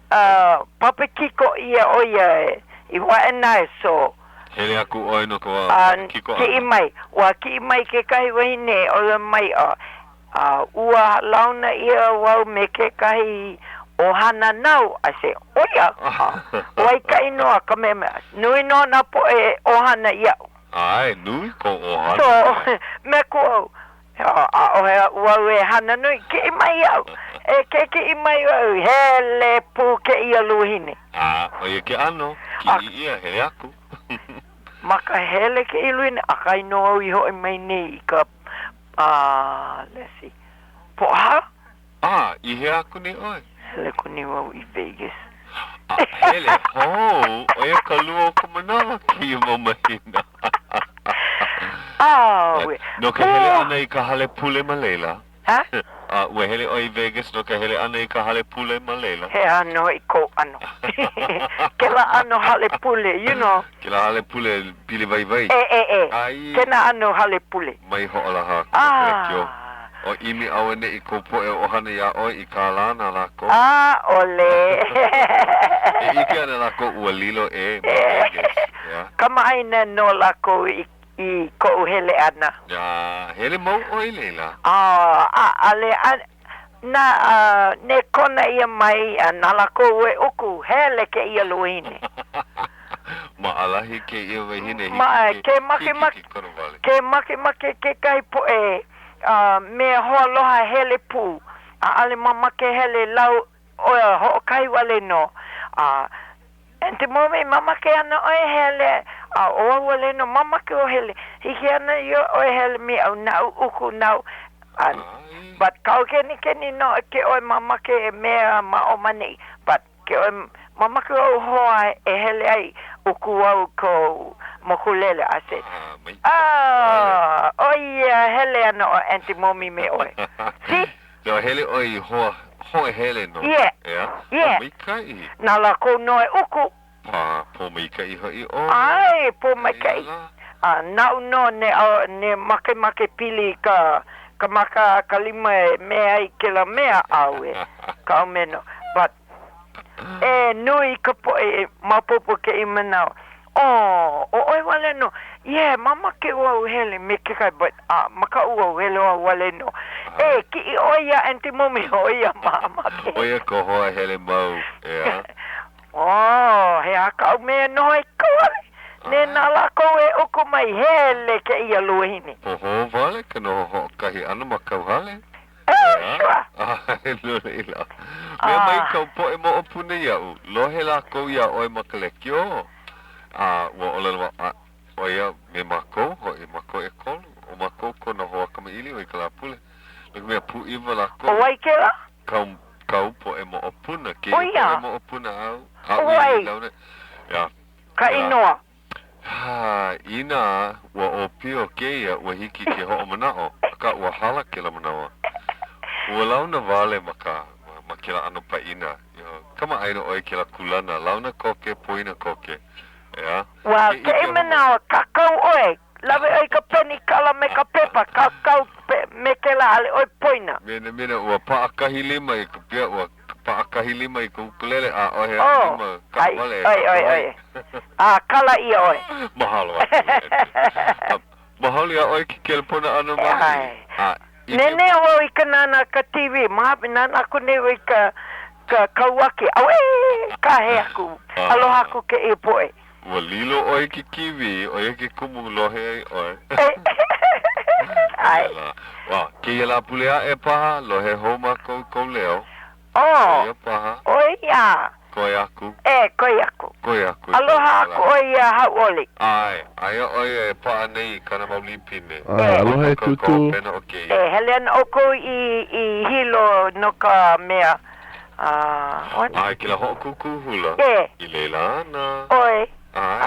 Papa kiko ʻia ʻo ia i Waiʻanae, so. Hele aku ʻoe no ka papa kiko ʻana. Kiʻi mai, ua kiʻi mai kekahi wahine ʻōlelo mai, ua launa ʻia wau me kekahi ʻohana nāu, I said, ʻo ia, ʻo wai ka inoa ka mea mea, nui nō nā poʻe ʻohana iaʻu. ʻAe, nui kou ʻohana. So, me ko au, ʻAʻohe aʻu au e hana nui, kiʻi mai iaʻu, e ke kiʻi mai au, hele pū kēia luahine. A, ʻo ia ke ʻano, kiʻi ʻia, hele aku. Ma ka hele kēia luahine, akā nō au i hoʻi mai nei i ka, uh, let's see, Pōʻahā? A, i hea aku nei ʻoe? Hele aku nei wau i Vegas. A, hele hou, ʻo ia ka lua o ka manawa kēia mau mahina. Auē. No ka hele ʻana i ka hale pule ma laila. Ha? A, ua hele ʻoe i Vegas no ka hele ʻana i ka hale pule ma laila. He aha nō i kou ʻano. Kēlā ʻano hale pule, you know. Kēlā hale pule pili waiwai. E, e, e. Ai. Kēnā ʻano hale pule. Mai hoʻolaha aku ka lekiō. O ʻimi auaneʻi kou poʻe ʻohana iā ʻoe i kālā na lākou. ʻAʻole. E ʻike ana lākou ua lilo ʻē ma Vegas, ʻeā? Kamaʻāina nō lākou i, i koʻu hele ʻana. Iā, hele mau ʻoe i laila? A, ʻaʻole. A, na, ne kona ʻia mai, a na lākou e uku, hele kēia luahine. Maʻalahi kēia wahine, hiki ke, hiki ke kono wale. Ke makemake kekahi poʻe mea hoaloha hele pū, ʻaʻole mamake hele lau ʻoe hoʻokahi wale nō. A Aunty Momi, mamake ana ʻoe hele, a ʻo au wale nō mamake ʻo hele. Hiki ana iā ʻoe hele me aʻu naʻu uku nāu. A but kau kenikeni nō ke ʻoe mamake e mea ma o ma neʻi. But Ke ʻoe mamake ou hoa e hele ai, uku au kou mokulele, I said, Ah, ʻo ia hele ana ʻo Aunty Momi me ʻoe. See? No, hele ʻoe i hoa, hoa hele nō. Yeah. ʻEā? Yeah. Pōmaikaʻi. Na lākou nō e uku. Pā, pōmaikaʻi hoʻi ʻoe. ʻAe, pōmaikaʻi. Eia lā. A naʻu nō ne, ne makemake pili i ka, ka maka a ka lima e mea ai kēlā mea, ʻauē, kaʻu mea nō. But. E nui ka poʻe e maopopo kēia manawa. Oh, ʻo ʻoe wale nō. Yeah, mamake wau hele me kekahi but a makaʻu wau hele wau wale nō. E, kiʻi ʻoe iā Aunty Momi, ʻo ia mamake. ʻO ia ka hoa hele mau, ʻeā? Oh, he aha kaʻu mea e noho ai i kauhale? Nēnā lākou e uku mai, hele kēia luahine. Pohō wale ka noho hoʻokahi ʻana ma kauhale. Ea, ʻAe, no laila. Mea mai kāu poʻe moʻopuna iaʻu, lohe lākou iā ʻoe ma ka lekiō. A ua ʻōlelo a ʻo ia me mākou hoʻi, mākou ʻekolu, ʻo mākou kona hoa kamaʻilio i ka Lāpule. No ka mea, pūʻiwa lākou. ʻO wai kēlā? Kāu, kāu poʻe moʻopuna, kēia poʻe moʻopuna āu, aʻu i launa. ʻO wai? Ka inoa? Hā, inā ua ʻōpio kēia, ua hiki ke hoʻomanaʻo, akā ua hala kēlā manawa. Ua launa wale ma ka, ma kēlā ʻano pāʻina. Kamaʻāina ʻoe i kēlā kūlana, launa koke, poina koke. ʻEā? Ua kēia manawa, kākau ʻoe, lawe ʻoe i ka penikala me ka pepa, kākau me kēlā, ʻaʻole ʻoe poina. Mena, mena, ua paʻa kahi lima i ka pia, ua Paʻa kahi lima i ka ukulele, ʻaʻohe aʻu lima kaʻawale e kākau ai. A kala ʻia ʻoe. Mahalo aku e. Mahalo iā ʻoe ke kelepona ʻana mai. A ʻike. Nenea wau i ka nānā ka TV, ma hope nānā aku nei wau i ka ka Kauaki. Auē! Kāhea aku. Aloha aku kēia poʻe. Ua lilo ʻoe i ke kīwī, ʻo ia ke kumu lohe ai ʻoe. ʻAe. Ua, kēia Lāpule aʻe paha, lohe hou mākou i kou leo. Oh, ʻO ia paha. ʻO ia. Koe aku. E, koe aku. Koe aku. Aloha aku ʻoe iā Hauʻoli. ʻAe, aia ʻo ia e paʻa nei i kāna mau līpine. ʻAe, aloha e Tūtū. E hele ana ʻoukou i, i Hilo no ka mea. ʻAe, kēlā hoʻokūkū hula. E. I laila ana. ʻOe. ʻAe.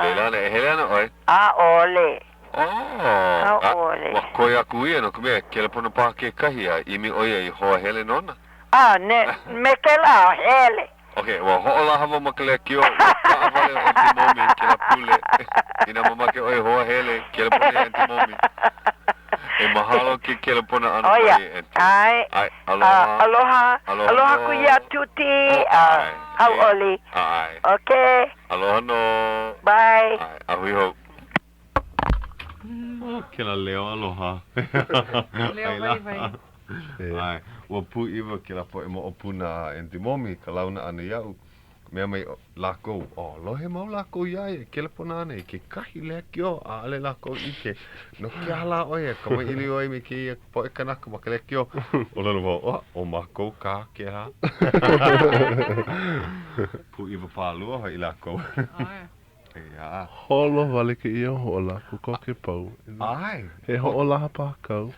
I laila ana. E hele ana ʻoe? ʻAʻole. Oh. ʻAʻole. Ua koe aku ia no ka mea, kelepona paha kekahi a ʻimi ʻo ia i hoa hele nona. A, ne, me kēlā hele. Ok, ua hoʻolaha wau ma ka lekiō, ua kaʻawale ʻo Aunty Momi i kēlā pule. Inā mamake ʻoe hoa hele, kelepona iā Aunty Momi. E mahalo ke kelepona ʻana mai e Aunty. ʻAe. ʻAe, aloha. Aloha. Aloha Aloha aku iā Tuti. Oh, ʻae. Hauʻoli. ʻAe. Ok. Aloha nō. Bye. ʻAe, a hui hou. Oh, kēlā leo aloha. Leo waiwai. ʻAe, ua pūʻiwa kēlā poʻe moʻopuna a Aunty Momi i ka launa ʻana iaʻu. Mea mai lākou, oh, lohe mau lākou iā ia e kelepona ana i kekahi lekiō, ʻaʻole lākou ʻike. No ke aha lā ʻoe e kamaʻilio ai me kēia poʻe kanaka ma ka lekiō? ʻŌlelo wau, oh, ʻo mākou kā kēlā. Pūʻiwa pālua hoʻi lākou. ʻAe. ʻEā. Holo wale kēia hola, kokoke pau. ʻAe. He hoʻolaha paha kau.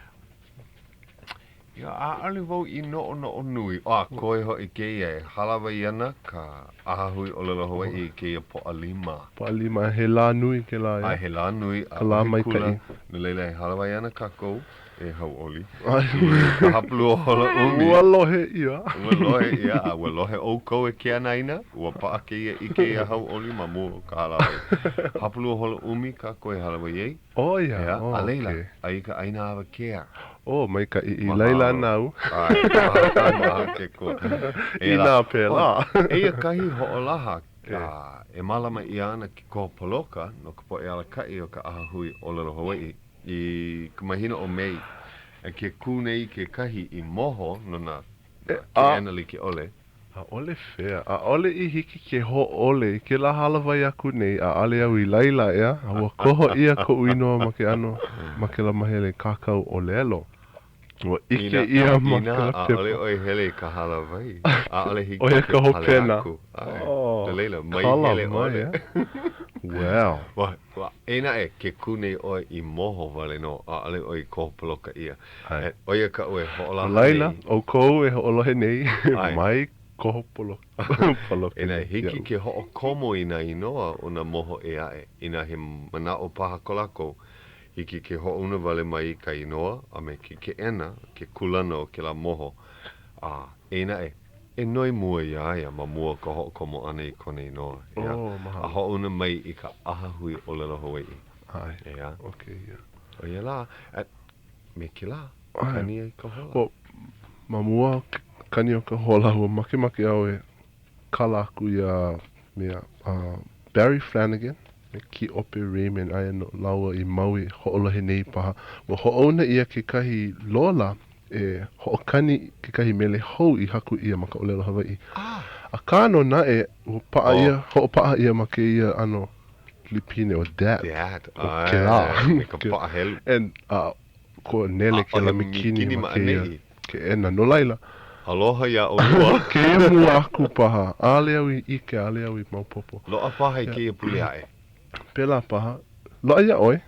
Ia, ʻaʻole wau i noʻonoʻo nui. A, koe hoʻi kēia e hālāwai ana ka ʻAhahui ʻŌlelo Hawaiʻi i kēia Pōʻalima. Pōʻalima, he lā nui kēlā, ʻeā? ʻAe, he lā nui, Ka lā ʻaʻohe kula. maikaʻi. No laila, e hālāwai ana kākou, e hauʻoli, i ka hapalua hola ʻumi. Ua lohe ʻia. Ua lohe ʻia, a ua lohe ʻoukou e ke anaina, ua paʻa kēia ʻike iā hauʻoli ma mua o ka hālāwai. Hapalua hola ʻumi kākou e hālāwai ai. ʻO ia, ʻEā, oh, a laila, okay. aia ka ʻaina awakea. Oh, maikaʻi, i laila ana au. ʻAe, mahalo, mahalo ke Akua. Inā pēlā. Eia kahi hoʻolaha e mālama ʻia ana ke koho poloka no ka poʻe alakaʻi o ka ʻAhahui ʻŌlelo Hawaiʻi i ka mahina ʻo Mei. Ke kū nei kekahi i moho no nā keʻena like ʻole. ʻAʻole fair. ʻAʻole i hiki ke hōʻole i kēlā hālāwai aku nei, ʻaʻole au i laila, ʻeā? A ua koho ʻia koʻu inoa ma ke ʻano ma kēlā mahele kākau ʻōlelo. Ua ʻike ʻia ma Inā kēlā pepa. ʻaʻole ʻoe hele i ka hālāwai, ʻaʻole hiki ʻO ia ke ka pale hopena. aku. ʻAe. Oh, No laila, mai kala hele mai, ʻole. ʻeā? Well. Ua, ua, eia naʻe, ke kū nei ʻoe i moho wale nō, ʻaʻole ʻoe i koho poloka ʻia. ʻAe. ʻO ia kaʻu e hoʻolaha No laila, nei. ʻoukou e hoʻolohe nei, ʻAe. mai koho poloka Inā hiki iaʻu. ke hoʻokomo i nā inoa o nā moho ʻē aʻe, inā he manaʻo paha ko lākou, hiki ke hoʻouna wale mai i ka inoa a me ke keʻena, ke kūlana o kēlā moho. A, eia naʻe, e noi mua iā ia ma mua o ka hoʻokomo ʻana i kona inoa, ʻeā? Oh, mahalo. A hoʻouna mai i ka ʻAhahui ʻŌlelo Hawaiʻi. ʻAe. ʻEā? Okay, yeah. ʻO ia lā, a me kēlā, kani ai ka hola. Well, ma mua o ke kani o ka hola, ua makemake au e. kala aku iā mea uh, Barry Flanagan me Kīʻope Raymond aia nō lāua i Maui hoʻolohe nei paha. Ua hoʻouna ʻia kekahi lola e hoʻokani kekahi mele hou i haku ʻia ma ka ʻōlelo Hawaiʻi. Akā nō naʻe, ua paʻa ʻia, hoʻopaʻa ʻia ma kēia ʻano lipine ʻo that. That, ʻO kēlā. Me ka paʻa helu. And, uh, koa nele kēlā mikini ma kēia keʻena. No laila. Aloha iā ʻolua. Kēia mua aku paha. ʻAʻole au i ʻike, ʻaʻole au i maopopo. Loaʻa paha i kēia pule aʻe. Pēlā paha. Loaʻa iā ʻoe?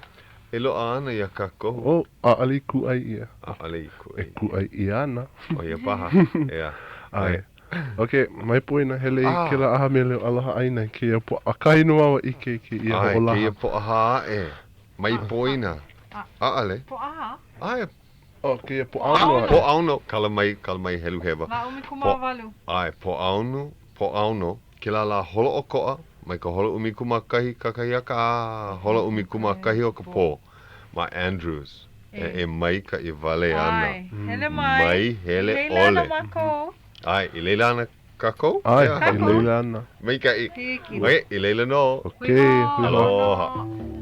E loaʻa ana iā kākou. Oh, ʻaʻole i kūʻai ʻia. ʻAʻole i kūʻai ʻia. E kūʻai ʻia ana. ʻO ia paha, ʻeā. ʻAe. Ok, mai poina, hele i kēlā ʻaha mele ʻo Aloha ʻĀina i kēia pō. ʻAkahi nō au a ʻike i kēia hoʻolaha. ʻAe, kēia Pōʻahā aʻe. Mai poina. ʻAʻole. Pōʻahā? ʻAe. Oh, kēia Pōʻaono aʻe. Pōʻaono, kala mai, kala mai helu hewa. Lā 18. ʻAe, Pōʻaono, Pōʻaono, kēlā lā holoʻokoʻa, mai ka hola 11 kakahiaka a hola 11 o ka pō ma Andrews. E, e maikaʻi wale ana. ʻAe, hele mai. Mai hele I laila ana ʻole. mākou. ʻAe, i laila ana kākou? ʻAe, i laila ana. Maikaʻi. Hiki. Okay, i laila nō. Okay, hui hou. Aloha.